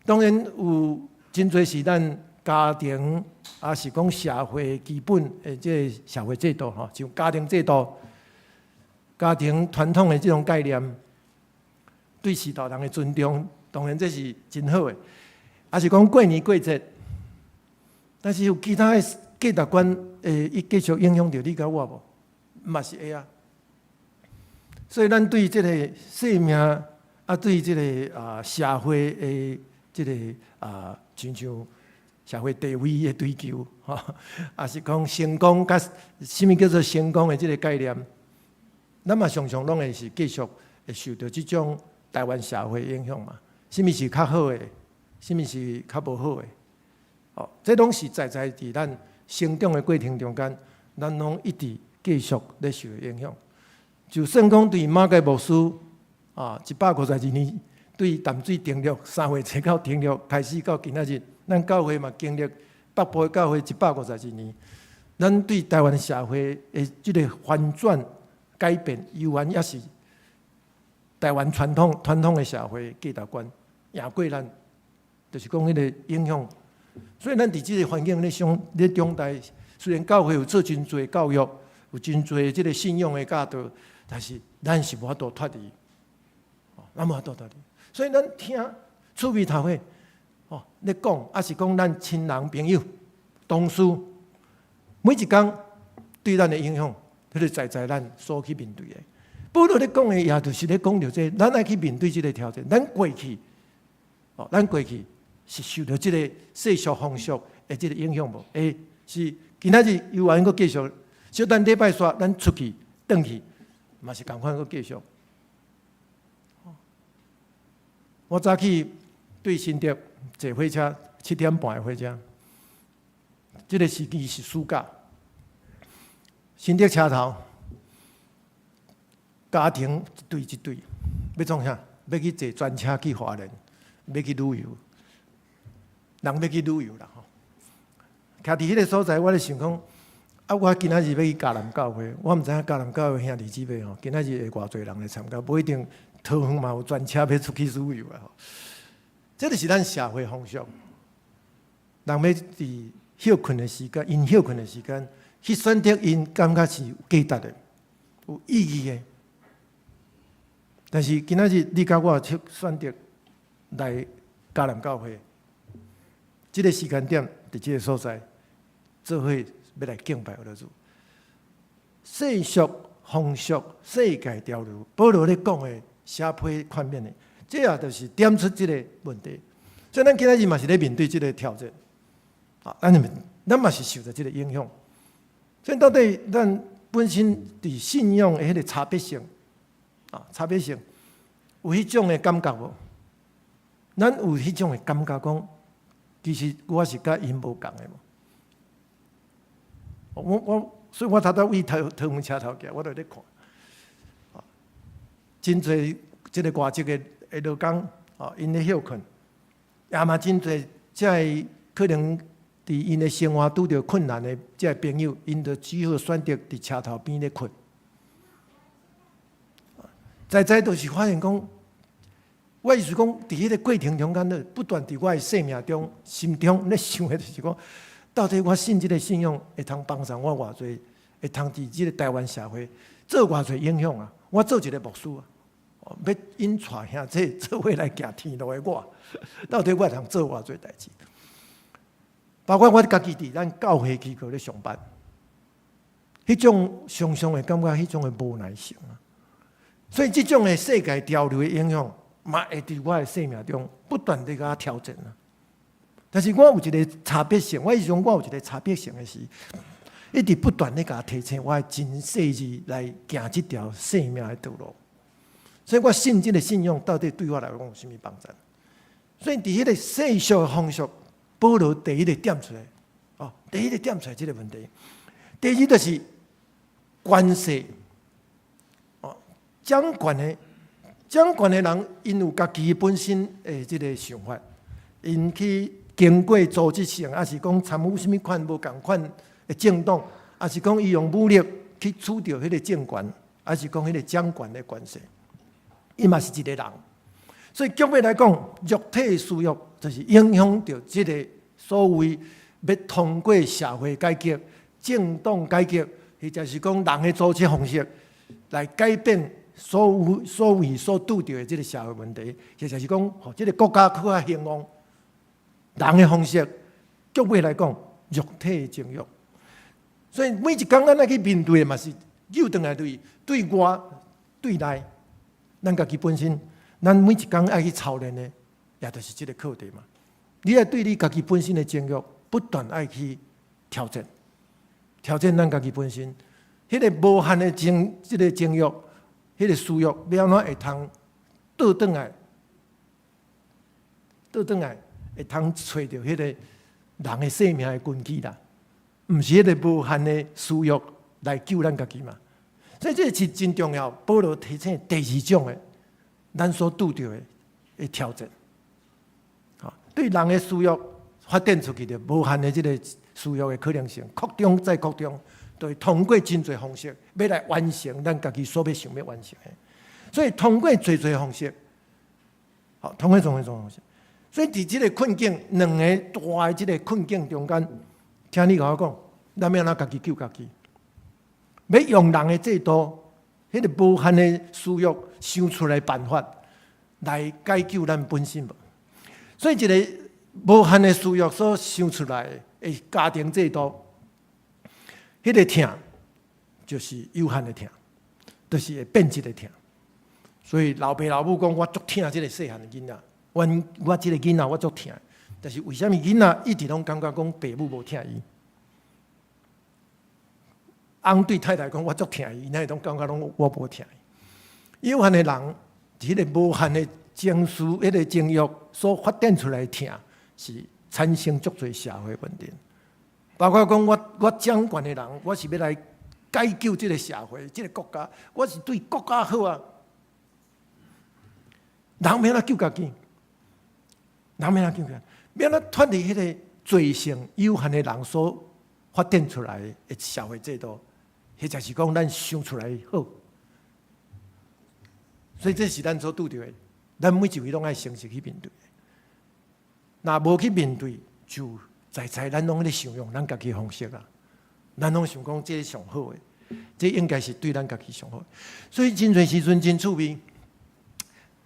當然有真濟是咱家庭，抑是講社會基本的這个社會制度吼，像家庭制度、家庭傳統的這種概念，對序大人的尊重，當然這是真好的。抑是講過年過節，但是有其他的價值觀會伊繼續影響著你佮我無？嘛是會啊，所以咱對這个生命啊，對這个啊社會的這个啊，親像社會地位的追求，吼，抑是講成功，佮啥物叫做成功的這个概念，咱嘛常常攏會是繼續會受著這種台灣社會影響嘛。啥物是較好的，啥物是較無好的，哦，這攏是在在佇咱成長的過程中間，咱攏一直繼續咧受影響，就算講對馬偕牧師啊，152年對淡水成立三會冊到成立開始到今仔日，咱教會嘛經歷北部的教會152年，咱對台灣社會的這个翻轉改變，猶原抑是台灣傳統的社會價值觀贏過咱，就是講彼个影響。所以咱佇這个環境咧長咧長大，雖然教會有做真濟教育。有真濟這个信仰的教導，但是咱是無法度脫離，咱無法度脫離。所以咱聽趣味頭伙哦，咧講，抑是講咱親人朋友、同事，每一工對咱的影響，彼个在在咱所去面對的。保羅咧講的，也就是咧講著這個，咱愛去面對這个挑戰。咱過去，哦，咱過去是受著這个世俗風俗的這个影響無？欸，是今仔日猶原閣繼續。小等禮拜煞，咱出去轉去，嘛是仝款閣繼續。我早起對新竹坐火車，7點半的火車，這个時期是暑假。新竹車頭，家庭一對一對，欲創啥？欲去坐專車去花蓮，欲去旅遊。人欲去旅遊啦吼。徛佇彼个所在，我咧想講。啊！我今仔日欲去迦南教會，我毋知影迦南教會兄弟姊妹吼，今仔日會偌濟人來參加，無一定桃園嘛有專車欲出去旅遊啊！吼，這就是咱社會風俗，人欲佇歇睏的時間，𪜶歇睏的時間，去選擇𪜶感覺是有價值的、有意義的。但是今仔日你佮我卻選擇來迦南教會，這个時間點，佇這个所在，做伙。欲來敬拜我的主，世俗風俗、世界潮流，保羅咧講的寫批勸勉的，這也就是點出這个問題。所以，咱今仔日嘛是咧面對這个挑戰，啊，咱嘛是受著這个影響。所以，到底咱本身佇信仰的彼个差別性，啊，差別性有彼種的感覺無？咱有彼種的感覺講，其實我是佮𪜶無仝的無。我，所以我頭拄位頭頭毛車頭行，我就咧看，真濟這个外籍的的勞工，哦，𪜶咧歇睏，也嘛真濟這个可能佇𪜶的生活拄著困難的這个朋友，𪜶就只好選擇佇車頭邊咧睏。在在都是發現講，我意思講，佇彼个過程中間，不斷佇我的生命中、心中咧想的，就是講，到底我信這个信仰會通幫助我偌濟，會通佇這个台灣社會做偌濟影響啊？我做一个牧師啊，欲𪜶帶兄弟做伙來行天路的我，到底我會通做偌濟代誌？包括我家己佇咱教會機構咧上班，彼種常常會感覺彼種的無耐性啊。所以這種的世界潮流的影響，嘛會佇我的生命中不斷地共我挑戰啊。但是我有一个差別性，我意思講我有一个差別性的是，一直不斷地共我提醒，我真細緻來行這條生命的道路。所以我信這个信仰到底對我來講有啥物幫助？所以佇彼个世俗的風俗，保羅第一个點出來，哦，第一个點出來這个問題。第二就是權勢。掌權的人，𪜶有家己本身的這个想法，𪜶去經過組織性，抑是講參與啥物款無仝款的政黨，抑是講伊用武力去取著彼个政權，抑是講彼个掌權的權勢，伊嘛是一個人。所以結尾來講，肉體私欲就是影響著這个所謂欲通過社會改革、政黨改革，或者是講人的組織方式來改變所有所謂所拄著的這个社會問題，或者是講，予這个國家閣較興旺，人的方式，結尾來講，肉體的情欲。所以每一工咱愛去面對的嘛是扭轉來對對外對內，咱家己本身，咱每一工愛去操練的，也就是這个課題嘛。你愛對你家己本身的情欲不斷愛去挑戰，挑戰咱家己本身，彼个無限的情，這个情欲，彼个私欲，欲按怎會通倒轉來？倒轉來會通揣著彼個人的生命的根基啦，毋是彼个無限的私欲來救咱家己嘛。所以這是真重要。保羅提醒第二種的，咱所拄著的的挑戰。對人的私欲發展出去的無限的這个私欲的可能性，擴張再擴張。對，通過真濟方式，欲來完成咱家己所欲想欲完成的。所以通過濟濟方式，好，通過種種方式。所以佇這个困境，兩个大的這个困境中間，請你共我講，咱欲按怎家己救家己？欲用人的制度，彼个無限的私欲想出來辦法來解救咱本身無？所以一个無限的私欲所想出來的家庭制度，彼个疼就是有限的疼，就是會變質的疼。所以老爸老母講，我足疼這个細漢的囡仔，阮我這个囡仔我足疼。但是為啥物囡仔一直攏感覺講爸母無疼伊？翁對太太講，我足疼伊，伊哪會攏感覺攏我無疼伊？有限的人，彼个無限的情緒、彼个情欲所發展出來的疼，是產生足濟社會問題。包括講我掌權的人，我是欲來解救這个社會、這个國家，我是對國家好啊。人欲按怎救家己？人欲按怎救家己？欲按怎脫離彼个罪性有限的人所發展出來的社會制度，或者是講咱想出來好。所以這是咱所拄著的，咱每一位攏愛誠實去面對。若無去面對，就在在咱攏咧想用咱家己方式啊，咱攏想講這上好的，這應該是對咱家己上好。所以真濟時陣真趣味。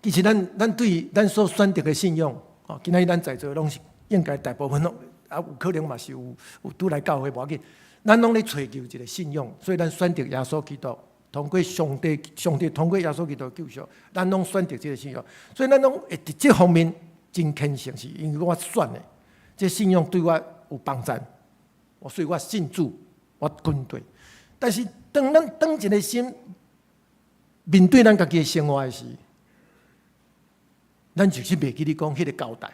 其實咱對咱所選擇的信仰，哦，今仔日咱在座攏是應該大部分攏啊，有可能嘛是有拄來教會無要緊。咱攏咧揣求一个信仰，所以咱選擇耶穌基督，通過上帝，上帝通過耶穌基督救贖，咱攏選擇這个信仰。所以咱攏會佇這方面真虔誠，是因為我選的，這信仰對我有幫助，所以我信主，我跟隨。但是當咱轉一个心面對咱家己的生活的時，咱就是袂記得講彼个交代，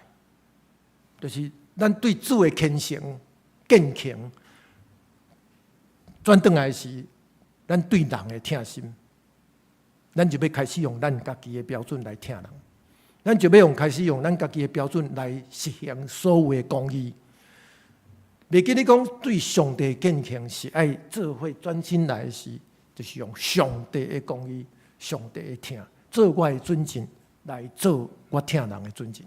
就是咱對主的虔誠、敬虔，轉轉來是咱對人的疼心，咱就欲開始用咱家己的標準來疼人，咱就欲用開始用咱家己的標準來實行所謂的公義。袂記你講對上帝敬虔是愛做伙轉身來時，就是用上帝的公義、上帝的疼做我的準繩來做我疼人的準繩。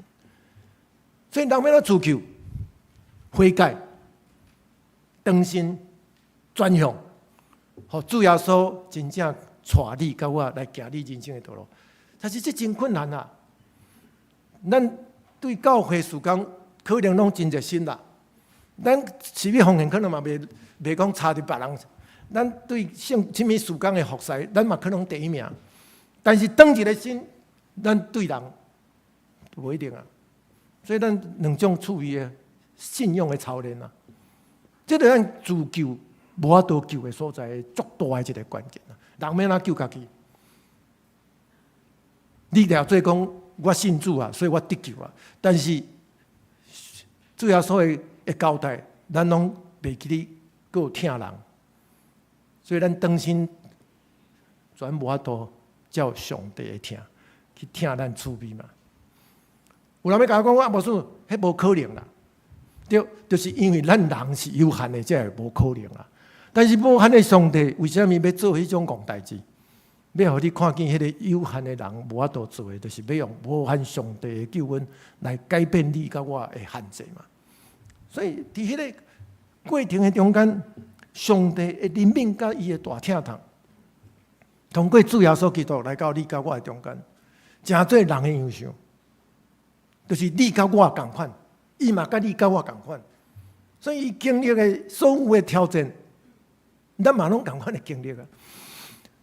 所以人欲按怎自救、悔改、轉身、轉向，予主耶穌真正帶你佮我來行你人生的道路。但是這真困難啊！咱對教會事工可能攏真熱心啦。咱慈悲奉獻可能嘛袂袂講差佇別人，咱對聖啥物事工的服侍，咱嘛可能第一名。但是轉一个身，咱對人無一定啊。所以咱兩種趣味的信仰的操練啊，這個咱自救無法度救的所在，足大的一個關鍵啊。人欲按怎救家己？你掠做講我信主啊，所以我得救啊。但是主耶穌的交代，咱攏袂記得閣有疼人，所以咱轉身全無法度照上帝的疼去疼咱厝邊嘛。有人欲共我講啊，無輸，彼無可能啦。對，就是因為咱人是有限的，才會無可能啦。但是無限的上帝為啥物欲做彼種戇代誌？欲予你看見彼个有限的人無法度做的，就是欲用無限上帝的救恩來改變你佮我的限制嘛。所以佇彼个過程的中間，上帝的憐憫佮伊的大疼痛，通過主耶穌基督來到你佮我的中間，成做人的樣相，就是你佮我仝款，伊嘛佮你佮我仝款，所以伊經歷的所有的挑戰，咱嘛攏仝款的經歷啊。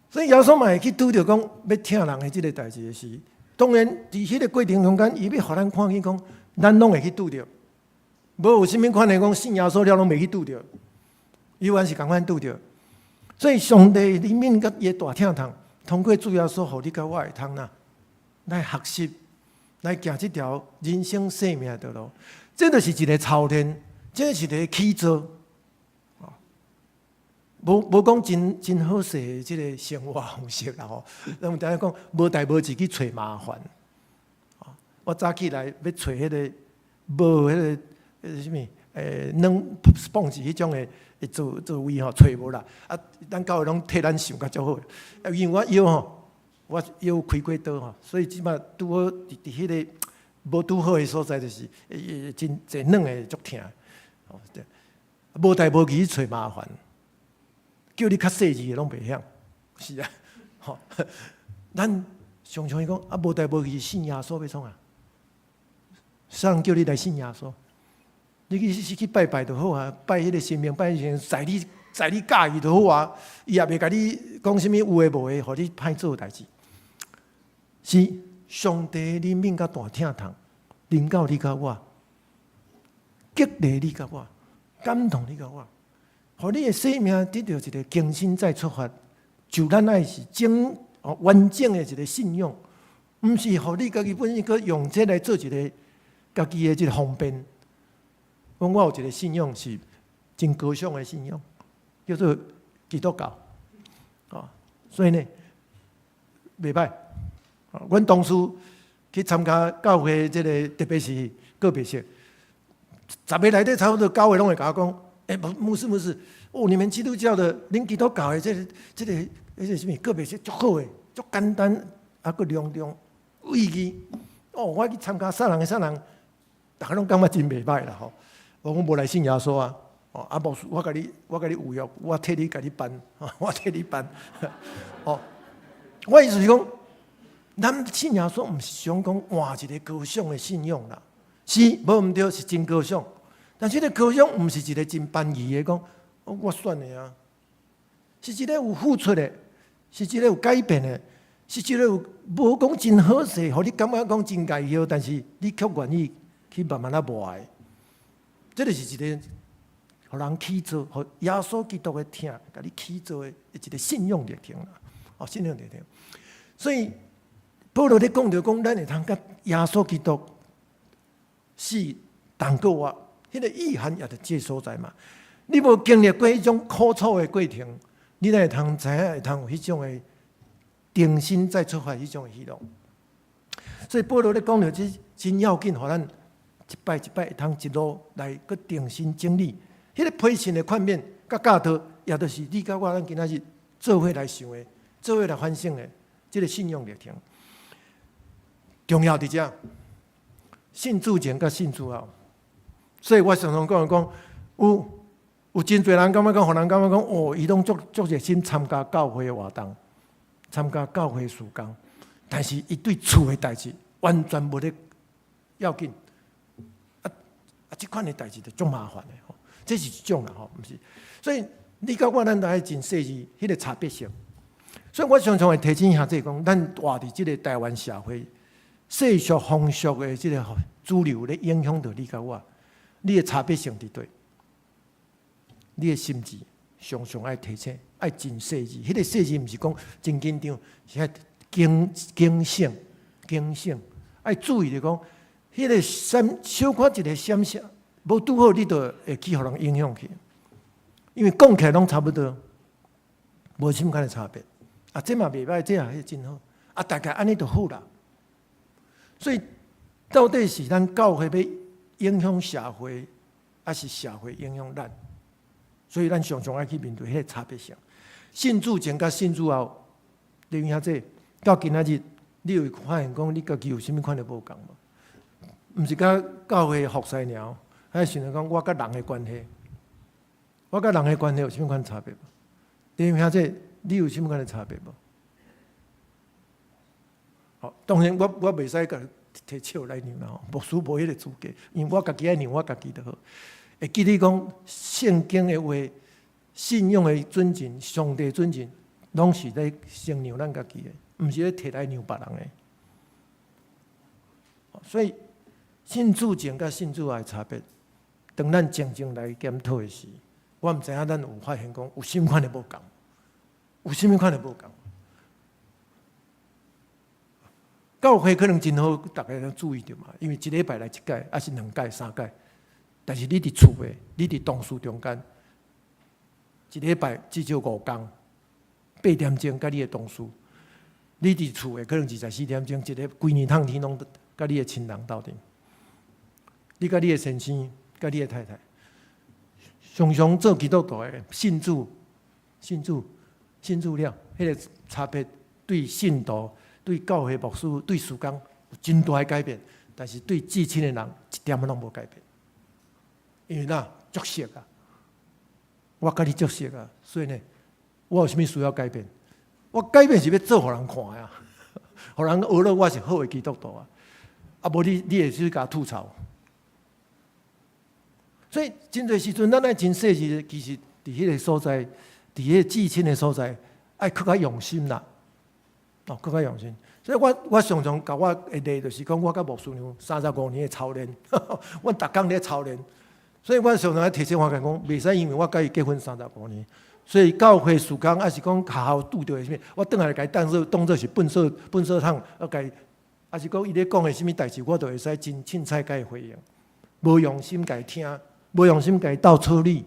所以耶穌嘛會去拄著講欲疼人的這个代誌的時，當然佇彼个過程中間，伊欲予咱看見講，咱攏會去拄著。無有啥物款的講信耶穌了攏袂去拄著，伊猶是仝款拄著。所以上帝憐憫佮伊的大疼痛，通過主耶穌，予你佮我會通啦，來學習，來行這條人生生命的道路。這就是一个操練，這是一个起造。無無講真真好勢的這个生活方式啦吼。咱有當講無代無誌去揣麻煩。我早起來欲揣彼个無彼个啥物軟 sponge 彼種的座座位吼，揣無啦。啊，咱教會攏替咱想較足好。啊，因為我腰吼，我腰開過刀吼，所以這擺拄好佇佇彼个無拄好的所在，就是真坐軟的足疼。哦，對，無代無誌去揣麻煩。叫你較細膩的攏袂曉，是啊，吼，咱常常伊講啊，無代無誌信耶穌欲創啊？啥人叫你來信耶穌？你去是去拜拜就好啊，拜彼个神明，拜彼個神，在你在你佮意就好啊，伊也袂共你講啥物有的無的，予你歹做代誌。是上帝憐憫佮大疼痛，臨到你佮我，激勵你佮我，感動你佮我。予你的生命得著一个更新再出發，就咱愛是整完整的一个信仰，毋是予你家己本身閣用這來做一个家己的這个方便。講我有一个信仰是真高尚的信仰，叫做基督教。哦，所以呢，袂歹。阮當初去參加教會這个，特別是告別式，十个內底差不多九个攏會共我講。欸，牧師牧師，哦，你們基督教的，恁基督教的這个、這个、彼个啥物告別式足好的，足簡單，啊，閣隆重有意義。哦，我去參加啥人的啥人，逐家攏感覺真袂歹啦吼。我講無來信耶穌啊，哦，啊牧師，我共你，我共你有約，我替你共你辦，我替你辦。哦，我意思是講，咱信耶穌毋是想講換一个高尚的信仰啦，是無毋對，是真高尚。但是這个高尚毋是一个真便宜的講，我選的啊，是一个有付出的，是一个有改變的，是一个有無講真好勢，予你感覺講真介紹，但是你卻願意去慢慢仔磨的。這就是一個予人起造，予耶穌基督的疼，共你起造的一个信仰歷程啦。哦，信仰歷程。所以保羅咧講著講，咱會通佮耶穌基督死同閣活。彼個意涵也佇這所在嘛。你無經歷過彼種苦楚的過程，你哪會通知影會通有彼種的重新再出發彼種的希望？所以保羅咧講著這真要緊，予咱一擺一擺會通一路來閣重新整理。彼個批信的勸勉佮教導，也就是你佮我咱今仔日做伙來想的，做伙來反省的，這個信仰歷程。重要佇遮，信主前佮信主後。所以我常常講講，有真濟人感覺講，予人感覺講，哦，伊攏足足熱心參加教會的活動，參加教會事工，但是伊對厝的代誌完全無咧要緊。啊啊，這款的代誌就足麻煩的吼，這是一種啦吼，毋是。所以你佮我咱都愛真細緻，彼個差別性。所以我常常會提醒兄弟講，咱活佇這個台灣社會，世俗風俗的這個主流咧影響著你佮我，你的差別性佇佗？你的心智常常愛提醒，愛真細緻。彼個細緻毋是講真緊張，是愛警警醒、警醒，愛注意著講，彼個閃小可一個閃失，無拄好，你就會去予人影響去。因為講起來攏差不多，無啥物款的差別。啊，這嘛袂䆀，這也真好。啊，大概按呢就好啦。所以，到底是咱教會欲影響社會，抑是社會影響咱？所以咱常常愛去面對彼個差別性。信主前佮信主後，弟兄姊妹，到今仔日，你有發現講你家己有啥物款的無仝無？毋是佮教會服侍爾，還是想著講我佮人的關係，我佮人的關係有啥物款差別無？弟兄姊妹，你有啥物款的差別無？好，當然我袂使共提尺來量啦吼，牧師無彼個資格，因為我家己愛量我家己就好。會記得講聖經的話、信仰的準繩、上帝準繩，攏是咧先量咱家己的，毋是咧提來量別人的。所以信主前佮信主後的差別，當咱靜靜來檢討的時，我毋知影咱有發現講有啥物款的無仝，有啥物款的無仝。教會可能真好，逐家攏注意著嘛，因為一禮拜來一擺，抑是兩擺、三擺。但是你佇厝的，你佇同事中間，一禮拜至少五工，8點鐘佮你的同事，你佇厝的可能24點鐘，一個規年冬天攏佮你的親人鬥陣，你佮你的先生，佮你的太太，常常做基督徒的信主，信主，信主了，彼個差別對信徒、對教會牧師、對事工有真大的改變，但是對至親的人一點仔攏無改變。因為哪足熟啊，我佮你足熟啊，所以呢，我有啥物需要改變？我改變是欲做予人看啊，予人學了我是好的基督徒啊。啊，無你會去共吐槽。所以真濟時陣，咱愛真細緻，其實佇彼個所在，佇彼個至親的所在，愛閣較用心啦。哦，閣較用心。所以我常常共我的例，就是講我佮牧師娘35年的操練，阮逐工咧操練。所以我常常提醒我家講，袂使因為我佮伊結婚三十五年，所以教會事工抑是講學校拄著的啥物，我轉來共伊當做是糞掃桶，啊，共伊，抑是講伊咧講的啥物代誌，我都會使真凊彩共伊回應，無用心共伊聽，無用心共伊鬥處理。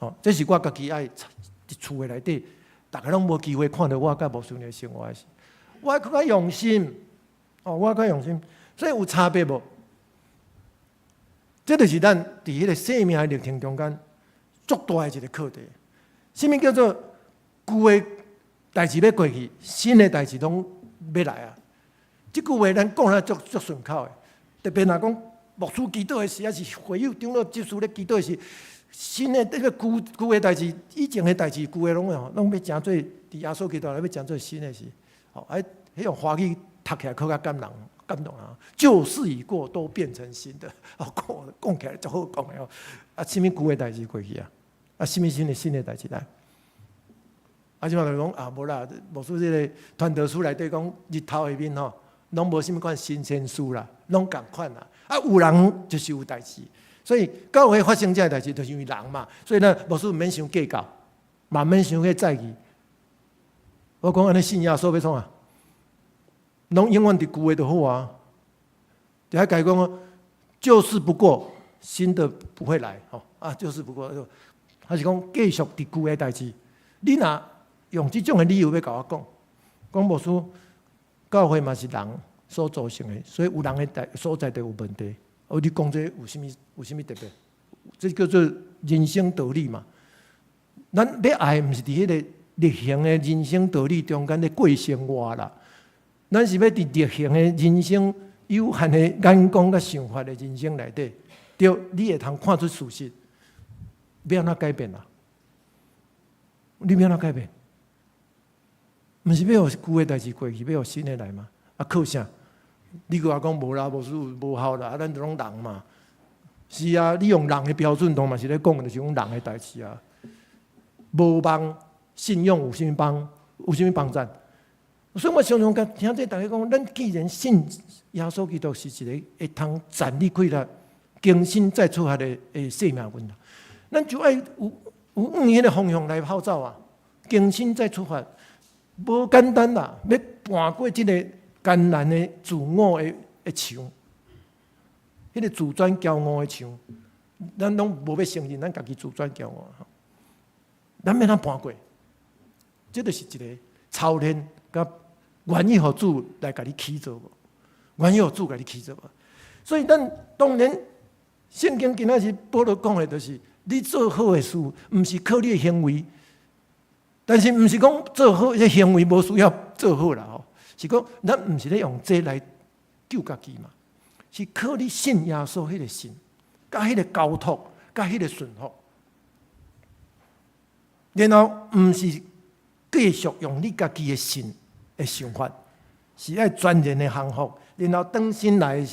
哦，這是我家己愛佇厝的內底，逐家攏無機會看著我佮牧師娘的生活的時，我愛閣較用心，哦，我較用心，所以有差別無？這就是咱佇彼個生命的歷程中間足大的一個課題。啥物叫做舊的代誌欲過去，新的代誌攏欲來啊？這句話咱講來足足順口的，特別若講牧師祈禱的時，抑是會友長老執事咧祈禱的時，新的這個舊的代誌，以前的代誌，舊的攏吼攏欲成做佇耶穌基督內欲成做新的時，吼，哎，彼種華語讀起來閣較感人。感動啊！舊事已過，都變成新的。哦，講講起來足好講的哦。啊，啥物舊的代誌過去啊？啊，啥物新的代誌來？啊，這擺就講啊，無啦，牧師這個傳道書內底講日頭下面吼，攏無啥物款新鮮事啦，攏仝款啦。啊，有人就是有代誌，所以教會發生這个代誌，就是因為人嘛。所以呢，牧師毋免傷計較，嘛免傷去在意。我講按呢信耶穌欲創啥？攏永遠佇舊的就好啊！就愛共伊講，舊事不過，新的不會來吼，啊，就是不過，還是講繼續佇舊的代誌。你若用這種的理由欲共我講，講牧師，教會嘛是人所組成的，所以有人的代所在就有問題。哦，你講這有啥物有啥物特別？這叫做人生道理嘛。咱欲愛毋是佇彼个逆行的人生道理中間咧過生活啦，咱是欲佇逆行的人生有限的眼光佮想法的人生內底，對，你會通看出事實，欲按怎改變啦？你欲按怎改變？毋是欲予舊的代誌過去，欲予新的來嗎？啊，靠啥？你閣話講無啦，無事無效啦，啊，咱就攏人嘛。是啊，你用人的標準，當嘛是咧講，就是講人的代誌啊。無望信仰有啥物幫？有啥物幫贊？所以我常常共聽這大家講，咱既然信耶穌基督是一个會通站立起來、更新再出發的生命問題，咱就愛有往彼个方向來跑走啊！更新再出發，無簡單啦，欲跋過這个艱難的自我的牆，彼个自尊驕傲的牆，咱攏無欲承認，咱家己自尊驕傲。咱欲按怎跋過？這就是一个操練，佮願意予主來共你起做無？願意予主共你起做無？所以咱當然聖經今仔日保羅講的，就是你做好的事，毋是靠你的行為，但是毋是講做好這行為無需要做好啦吼，是講咱毋是咧用這來救家己嘛，是靠你信耶穌彼个信，佮彼个交託，佮彼个順服。然後毋是繼續用你家己的信的想法，是愛全然的降服，然後轉身來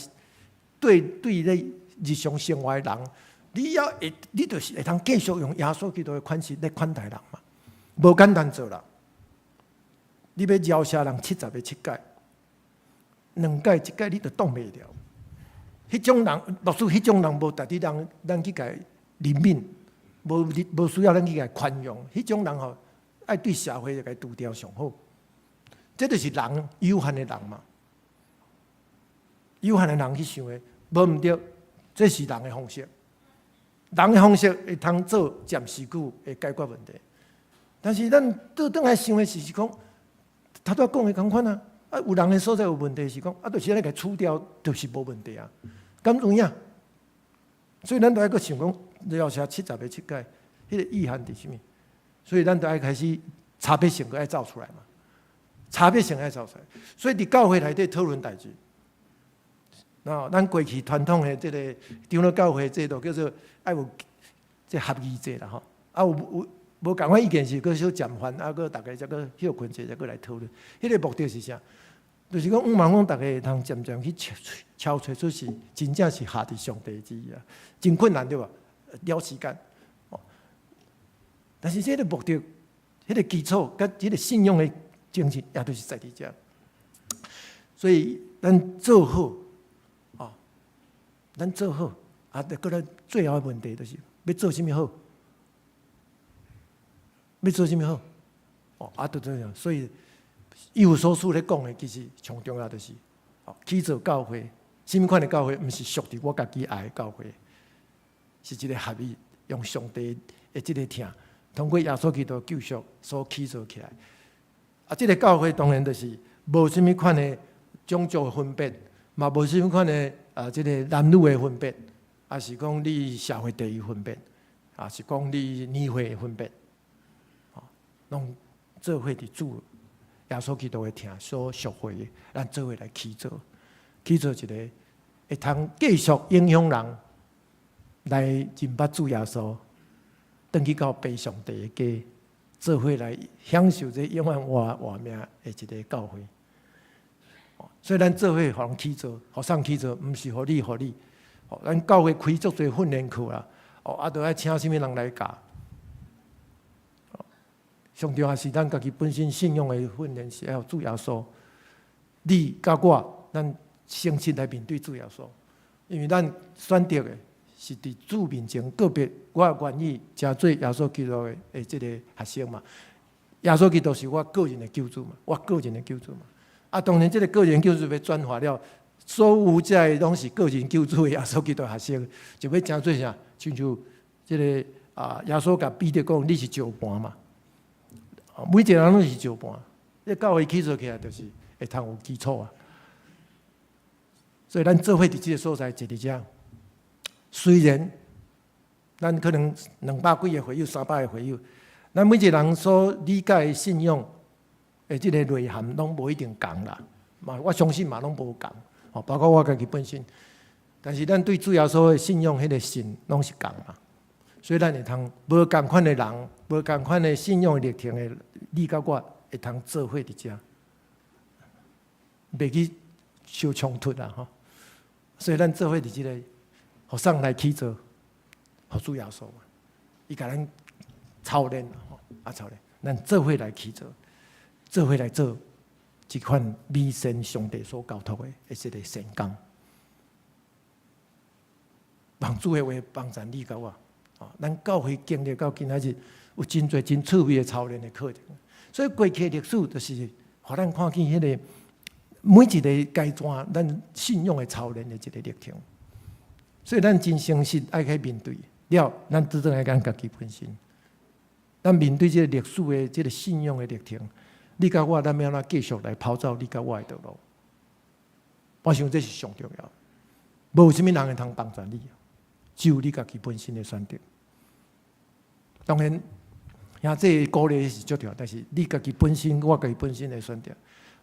對對你日常生活的人，你猶會，你就是會通繼續用耶穌基督的款式來款待人嘛，無簡單做啦。你欲饒赦人七十个七擺，兩擺一擺你就擋袂牢。彼種人，牧師，彼種人無值得人咱去共憐憫。無無需要咱去共寬容，彼種人吼，愛對社會就共除掉上好。這就是人有限的人嘛，有限的人去想的，無毋對，這是人的方式。人的方式會通做暫時久會解決問題，但是咱倒轉來想的是講，頭拄仔講的仝款啊，啊有人的所在有問題是講，啊就是按呢共除掉，就是無問題啊，敢有影？所以咱著愛閣想講，饒赦七十个七擺，彼个意涵佇啥物？所以咱著愛開始差別性閣愛走出來嘛，差別性愛走出來。所以佇教會內底討論代誌，那咱過去傳統的這个長老教會制度叫做愛有這合議制啦吼，啊有有無仝款意見時，閣小暫緩，啊閣逐家才閣歇睏者，才閣來討論。彼个目的是啥？就是講，向望講，逐家會通漸漸去敲揣出是真正是合佇上帝旨意啊，真困難對無？了時間。但是這个目的、彼个基礎、佮這个信仰的精神，也都是在佇遮。所以，咱做好，哦，咱做好，啊，閣來最後的問題就是，欲做啥物好？欲做啥物好？哦，啊，就這樣。所以，以弗所書咧講的，其實上重要就是，哦，起造教會，啥物款的教會？毋是屬佇我家己愛的教會，是一个合一，用上帝的這个疼，通過耶穌基督救贖所起造起來。啊，這个教會當然就是無啥物款的種族的分別，嘛無啥物款的啊，這个男女的分別，抑是講你社會地位分別，抑是講你年歲的分別，哦，攏做伙佇主耶穌基督的疼所贖回的，咱做伙來起造，起造一个會通繼續影響人來認捌主耶穌，轉去到父上帝的家，做伙來享受這永遠活活命的一个教會。所以咱做伙予人起造，予送起造，毋是予你予你。咱教會開足濟訓練課啦，哦，啊，著愛請啥物人來教。上重要是咱家己本身信仰的訓練是愛予主耶穌。你佮我，咱誠實來面對主耶穌，因為咱選擇的是佇主面前告別，我願意成做耶穌基督的這个學生嘛。耶穌基督是我個人的救主嘛，我個人的救主嘛。啊，當然這个個人救主欲轉化了，所有這个攏是個人救主的耶穌基督學生，就欲成做啥？親像這个啊，耶穌共彼得講：“你是石盤嘛。”每一个人攏是石盤，這教會起造起來就是會通有基礎啊。所以咱做伙佇這个所在坐佇遮，雖然咱可能200幾个會友、300个會友，咱每一个人所理解的信仰的這个內涵攏無一定仝啦。嘛，我相信嘛攏無仝。哦，包括我家己本身，但是咱對主耶穌的信仰，彼个信攏是仝嘛。所以咱會通無仝款的人，無仝款的信仰歷程的，你佮我會通做伙佇遮，袂去相衝突啦吼。所以咱做伙佇這个，予上來起造，予主耶穌嘛，伊共咱操練吼，啊操練，咱做伙來起造，做伙來做。這款美善上帝所交託的，這个聖工，幫主的話幫助你佮我，咱教會經歷到今仔日有真濟真趣味的操練的課程，所以過去的歷史就是予咱看見彼个每一個階段，咱信仰的操練的一个歷程。所以咱真誠實愛去面對了，咱拄轉來咱家己本身，咱面對這个歷史的這个信仰的歷程。你佮我，咱欲按怎繼續來跑走你佮我的道路？我想這是上重要。無啥物人會通幫助你，只有你家己本身的選擇。當然，兄弟鼓勵是足重要，但是你家己本身，我家己本身的選擇，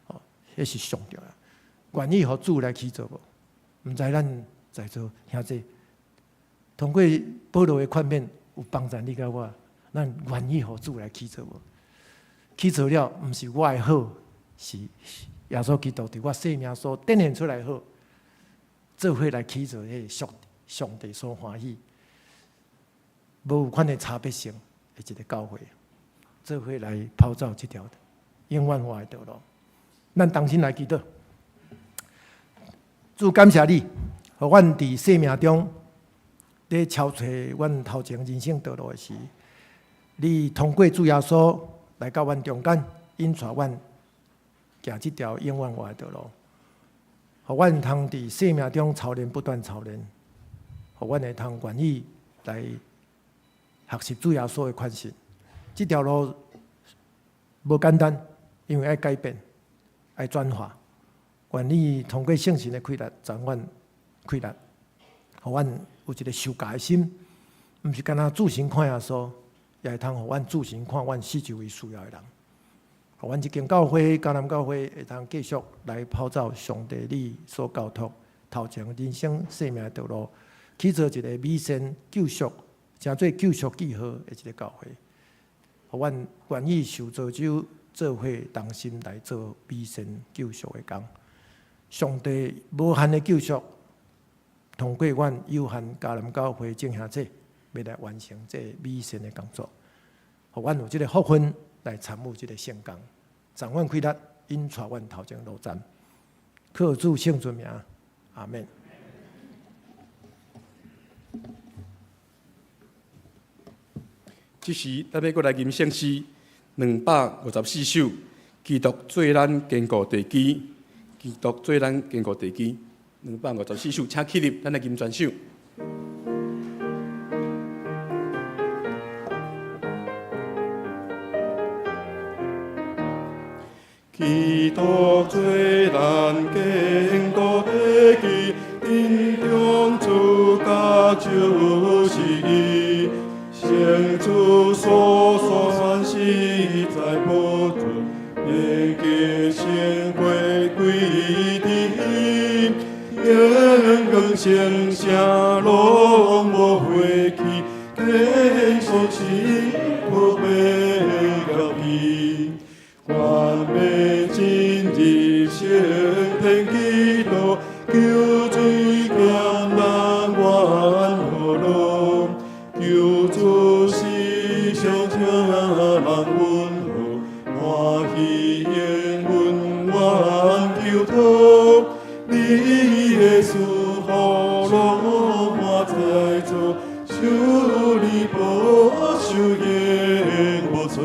哦，彼是上重要。願意予主來起造無？毋知咱在座兄弟，通過保羅的勸勉，有幫助你佮我，咱願意予主來起造無？起造了，毋是我的好，是耶穌基督佇我生命所展現出來好，做伙來起造彼个上帝所歡喜，無有款的差別性的一个教會，做伙來跑走這條永遠活的道路。咱同心來祈禱，主感謝你，予阮佇生命中，咧超揣阮頭前人生道路的時，你通過主耶穌來到阮中間，引帶阮行這條永遠活的道路，予阮通佇生命中操練，不斷操練，予阮會通願意來學習主耶穌的款式。這條路無簡單，因為愛改變、愛轉化。願意通過聖神的氣力，賜阮氣力，予阮有一个受教的心，毋是干焦注神看耶穌，也會通予阮注神看阮四周圍需要的人。予阮這間教會、迦南教會會通繼續來跑走上帝你所交託頭前人生生命的道路，去做一个美善救贖、成做救贖記號的一个教會。予阮願意受造就做伙同心來做美善救贖的工。上帝無限的救贖，通過阮有限迦南教會眾兄弟，欲來完成這美善的工作，予阮有這个福分來參與這个聖工，賜阮氣力，引帶阮頭前路站，靠主聖尊名，阿們。這時，咱欲閣來吟聖詩254首，基督做咱堅固地基，基督做咱堅固地基。254首，請起立，咱來吟全首。基督做咱堅固地基，陣中主角就是伊，聖主所選實在保存，連結聖會歸佇伊，榮光聖城攏無廢去，堅固是不變交替。願欲進入升天基督，救罪艱難願何樂？救主是上請人溫和，歡喜應允願求托。你的賜福攏滿在座，受你保守永無錯。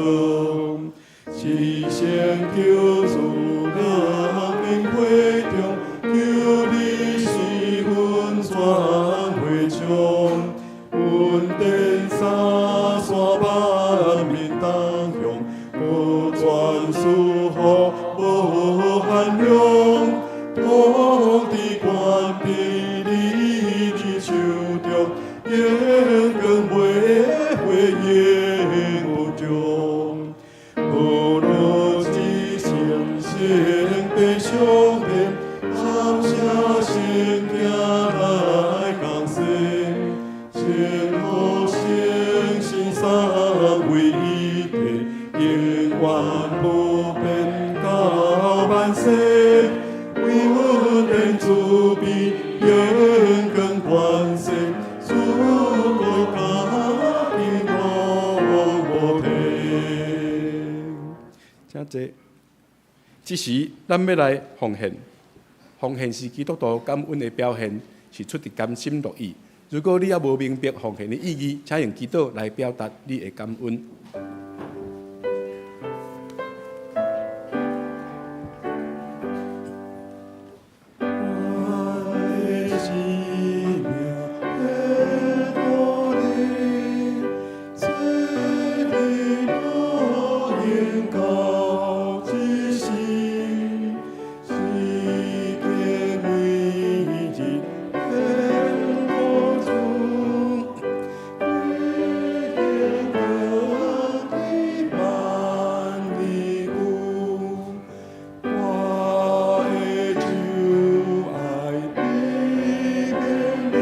至聖救主人免會中，求你上，恩典三山万民同享，不全赐福無限量，統治權佇你的手中，榮光袂毀永無終。何樂至聖聖地上天，感謝聖行來降生，聖父聖神三位一體，永遠不變到萬世。為恩典慈悲，榮光權勢，賜國家己攏無停。請坐。這時，咱欲來奉獻。奉獻是基督徒感恩的表現，是出自甘心樂意。如果你猶無明白奉獻的意義，請用祈禱來表達你的感恩。我的生命献予你，做你樂榮到一生，世間每日献予主，你榮光萬年久。我的主愛你勉勵，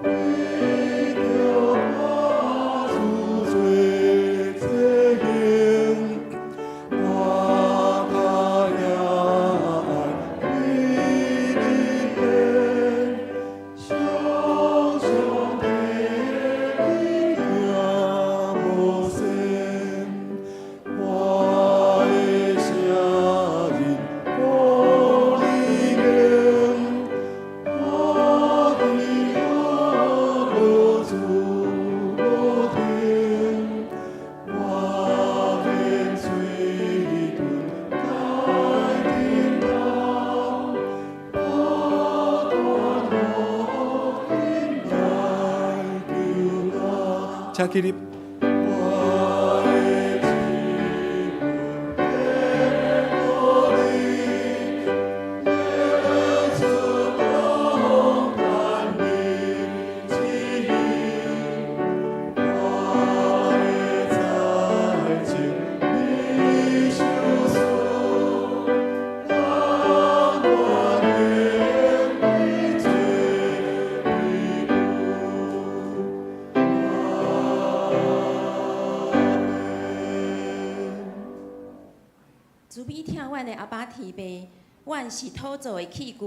為著我主做祭獻，我較也愛為你獻，常常提行無聲。我的聖人顧你言，我伫何處無停，我願嘴唇來叮當，不斷樂來求我。請起立。我的生命獻予你，耶穌降臨之日，我的財情你收取，讓我願意做你僕。阿門。慈悲疼阮的阿爸天父，阮是土造的器具，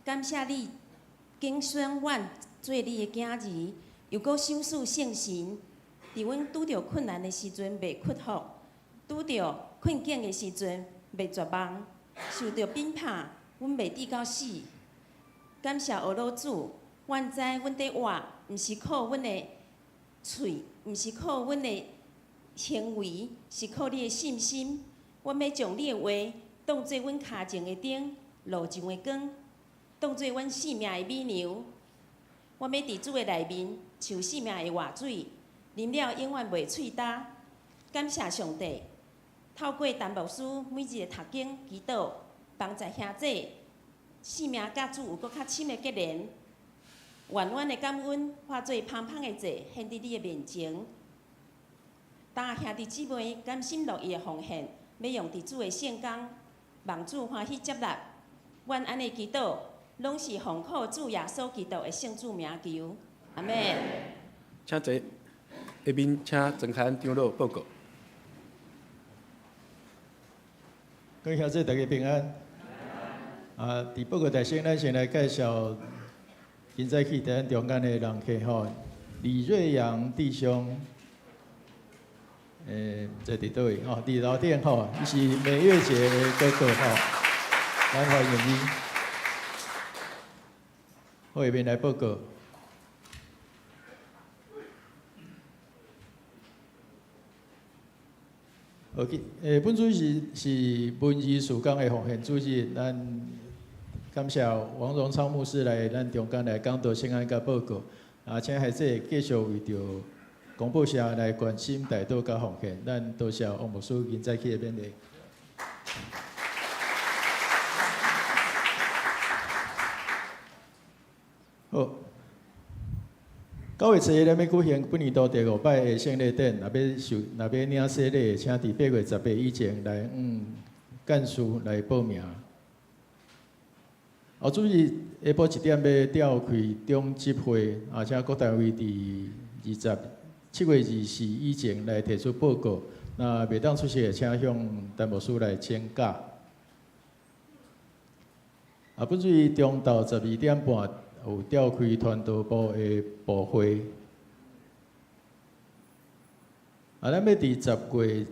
感謝你揀選阮做你的囝兒，又閣賞賜聖神，佇阮拄著困難的時陣袂屈服，拄著困境的時陣袂絕望，受著鞭打，阮袂至到死。感謝阿老主，阮知阮佇活，毋是靠阮的喙，毋是靠阮的行為，是靠你的信心。阮欲將你的話當做阮跤前的燈，路上的光，當做阮性命的美糧。阮欲佇主的內面，像生命的活水，啉了永遠袂喙焦。感謝上帝，透過陳牧師每日的讀經祈禱，幫助兄弟性命佮主有閣較深的結連。願阮的感恩化做芳芳的祭，獻佇你的面前。今兄弟姊妹甘心樂意的奉獻，欲用佇主的聖工，望主歡喜接納。阮按呢祈禱，攏是奉靠主耶穌基督的聖主名求，阿們。請坐。下面請曾開安長老報告。各位兄弟，大家平安。啊，佇報告台先，咱先來介紹今早起佇咱中間的人客吼，李瑞陽弟兄，毋知佇佗位吼，佇樓頂吼，伊是美月姐的哥哥吼，咱歡迎伊。好，下面來報告。好，本主是文字事工的奉獻主日，咱感謝王榮昌牧師來咱中間來講道、聖安佮報告。啊，請孩子繼續為著廣播社來關心代禱佮奉獻。咱多謝王牧師今早起的勉勵。好，9月初一咱欲舉行本年度第五擺的聖禮典，若欲受，若欲領洗禮，請佇8月18以前來幹事來報名。哦，主日下晡1點欲召開中執會，啊，請各單位佇7月24以前來提出報告。若袂當出席的，請向陳牧師來請假。啊，本日中晝12點半有召開傳道部的部會。啊，咱欲佇10月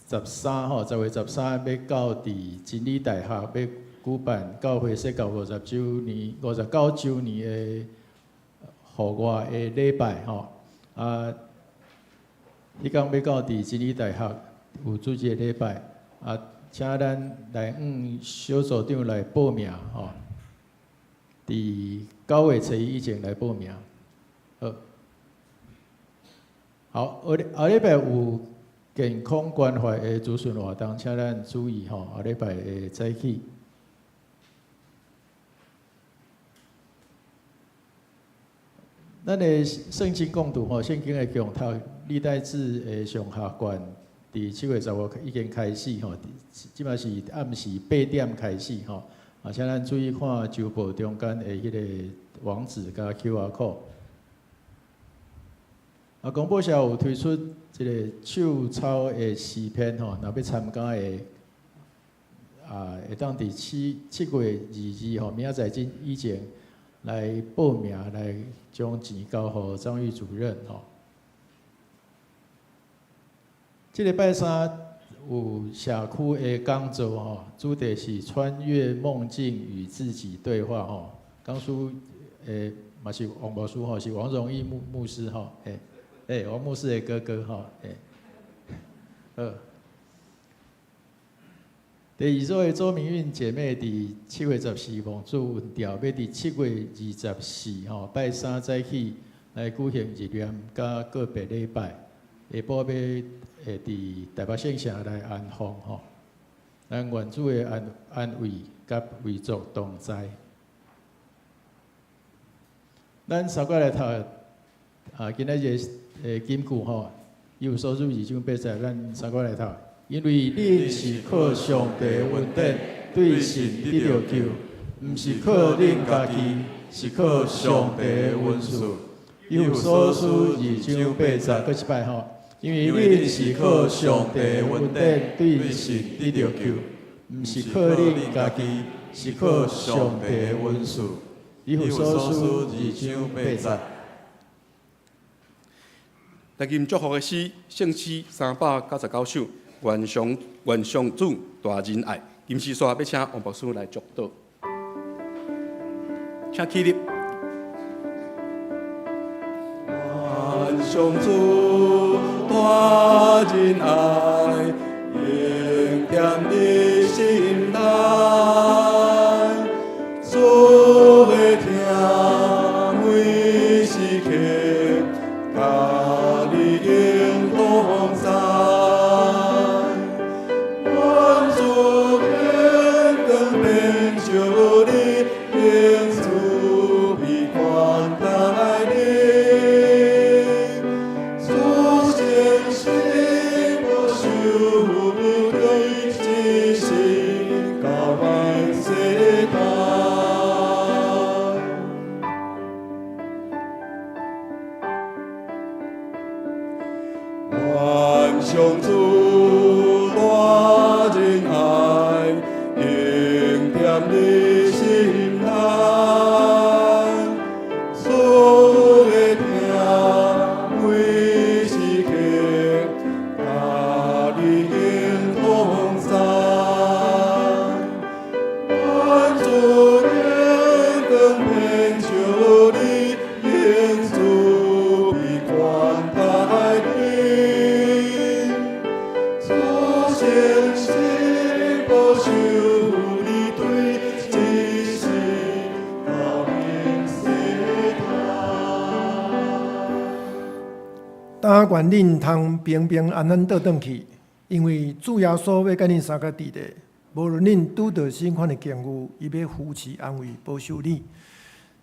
13吼，10月13欲到佇真理大學欲舉辦教會設教50週年、59週年的戶外的禮拜吼。啊，彼工欲到佇真理大學有組織禮拜，啊，請咱來向小組長來報名吼。佇9月初一以前來報名。好，好，後後禮拜有健康關懷的資訊活動，請咱注意吼，後禮拜的早起。咱的聖經共讀吼，聖經的共讀，歷代志的上下卷，佇7月15已經開始吼，這擺是暗時8點開始吼。啊，請咱注意看週報中間的彼個網址佮 QR code。啊，廣播社有推出這個手抄的詩篇吼，若欲參加的，啊，會當佇7月22號明仔載以前來報名，來將錢交予張玉主任吼。這個拜三有社區的講座吼，主題是穿越夢境與自己對話吼。講師嘛是王牧師吼，是王榮義牧師吼，王牧師的哥哥吼，好。第二組的周明韻姐妹佇7月14蒙主恩召，欲佇7月24吼拜三早起來舉行入殮佮告別禮拜，下晡欲會佇台北聖城來安放吼。咱願主的安慰佮遺族同在。咱三過來讀啊，今仔日的金句吼，以弗所書2章8節，咱三過來讀。因為恁是靠上帝恩典對神得著救，毋是靠恁家己，是靠上帝的恩賜。以弗所書2章8節，閣一擺吼。因為恁是靠上帝恩典對神得著救，毋是靠恁家己，是靠上帝的恩賜。以弗所書2章8節。來吟祝福的詩，聖詩399首，願上主大仁愛。金絲煞欲請王牧師來祝禱，請起立。願上主大仁愛，永踮你心內，主的疼每時刻，佮你永同在。願主榮光遍照你，用慈悲款待你。主誠實無受罪，一生到萬世代。願上主大仁愛，永踮你心內，主的疼每時刻，佮你永同在。願主榮光遍照你，用慈悲款待你。但願恁通平平安安倒轉去，因為主耶穌欲佮恁相佮佇咧。無論恁拄著啥款的境遇，伊欲扶持、安慰、保守你。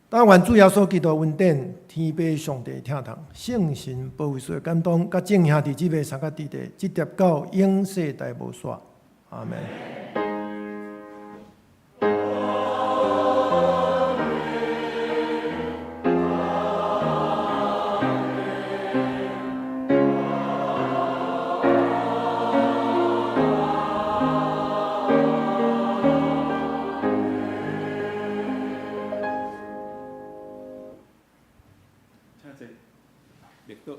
但願主耶穌基督恩典、天父上帝疼痛、聖神保惠師的感動，佮眾兄弟姊妹相佮佇咧，直直到永世代無煞。阿門。請坐，默禱。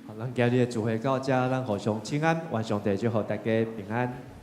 好，咱今日的聚會到遮，咱互相請安，願上帝祝福大家平安。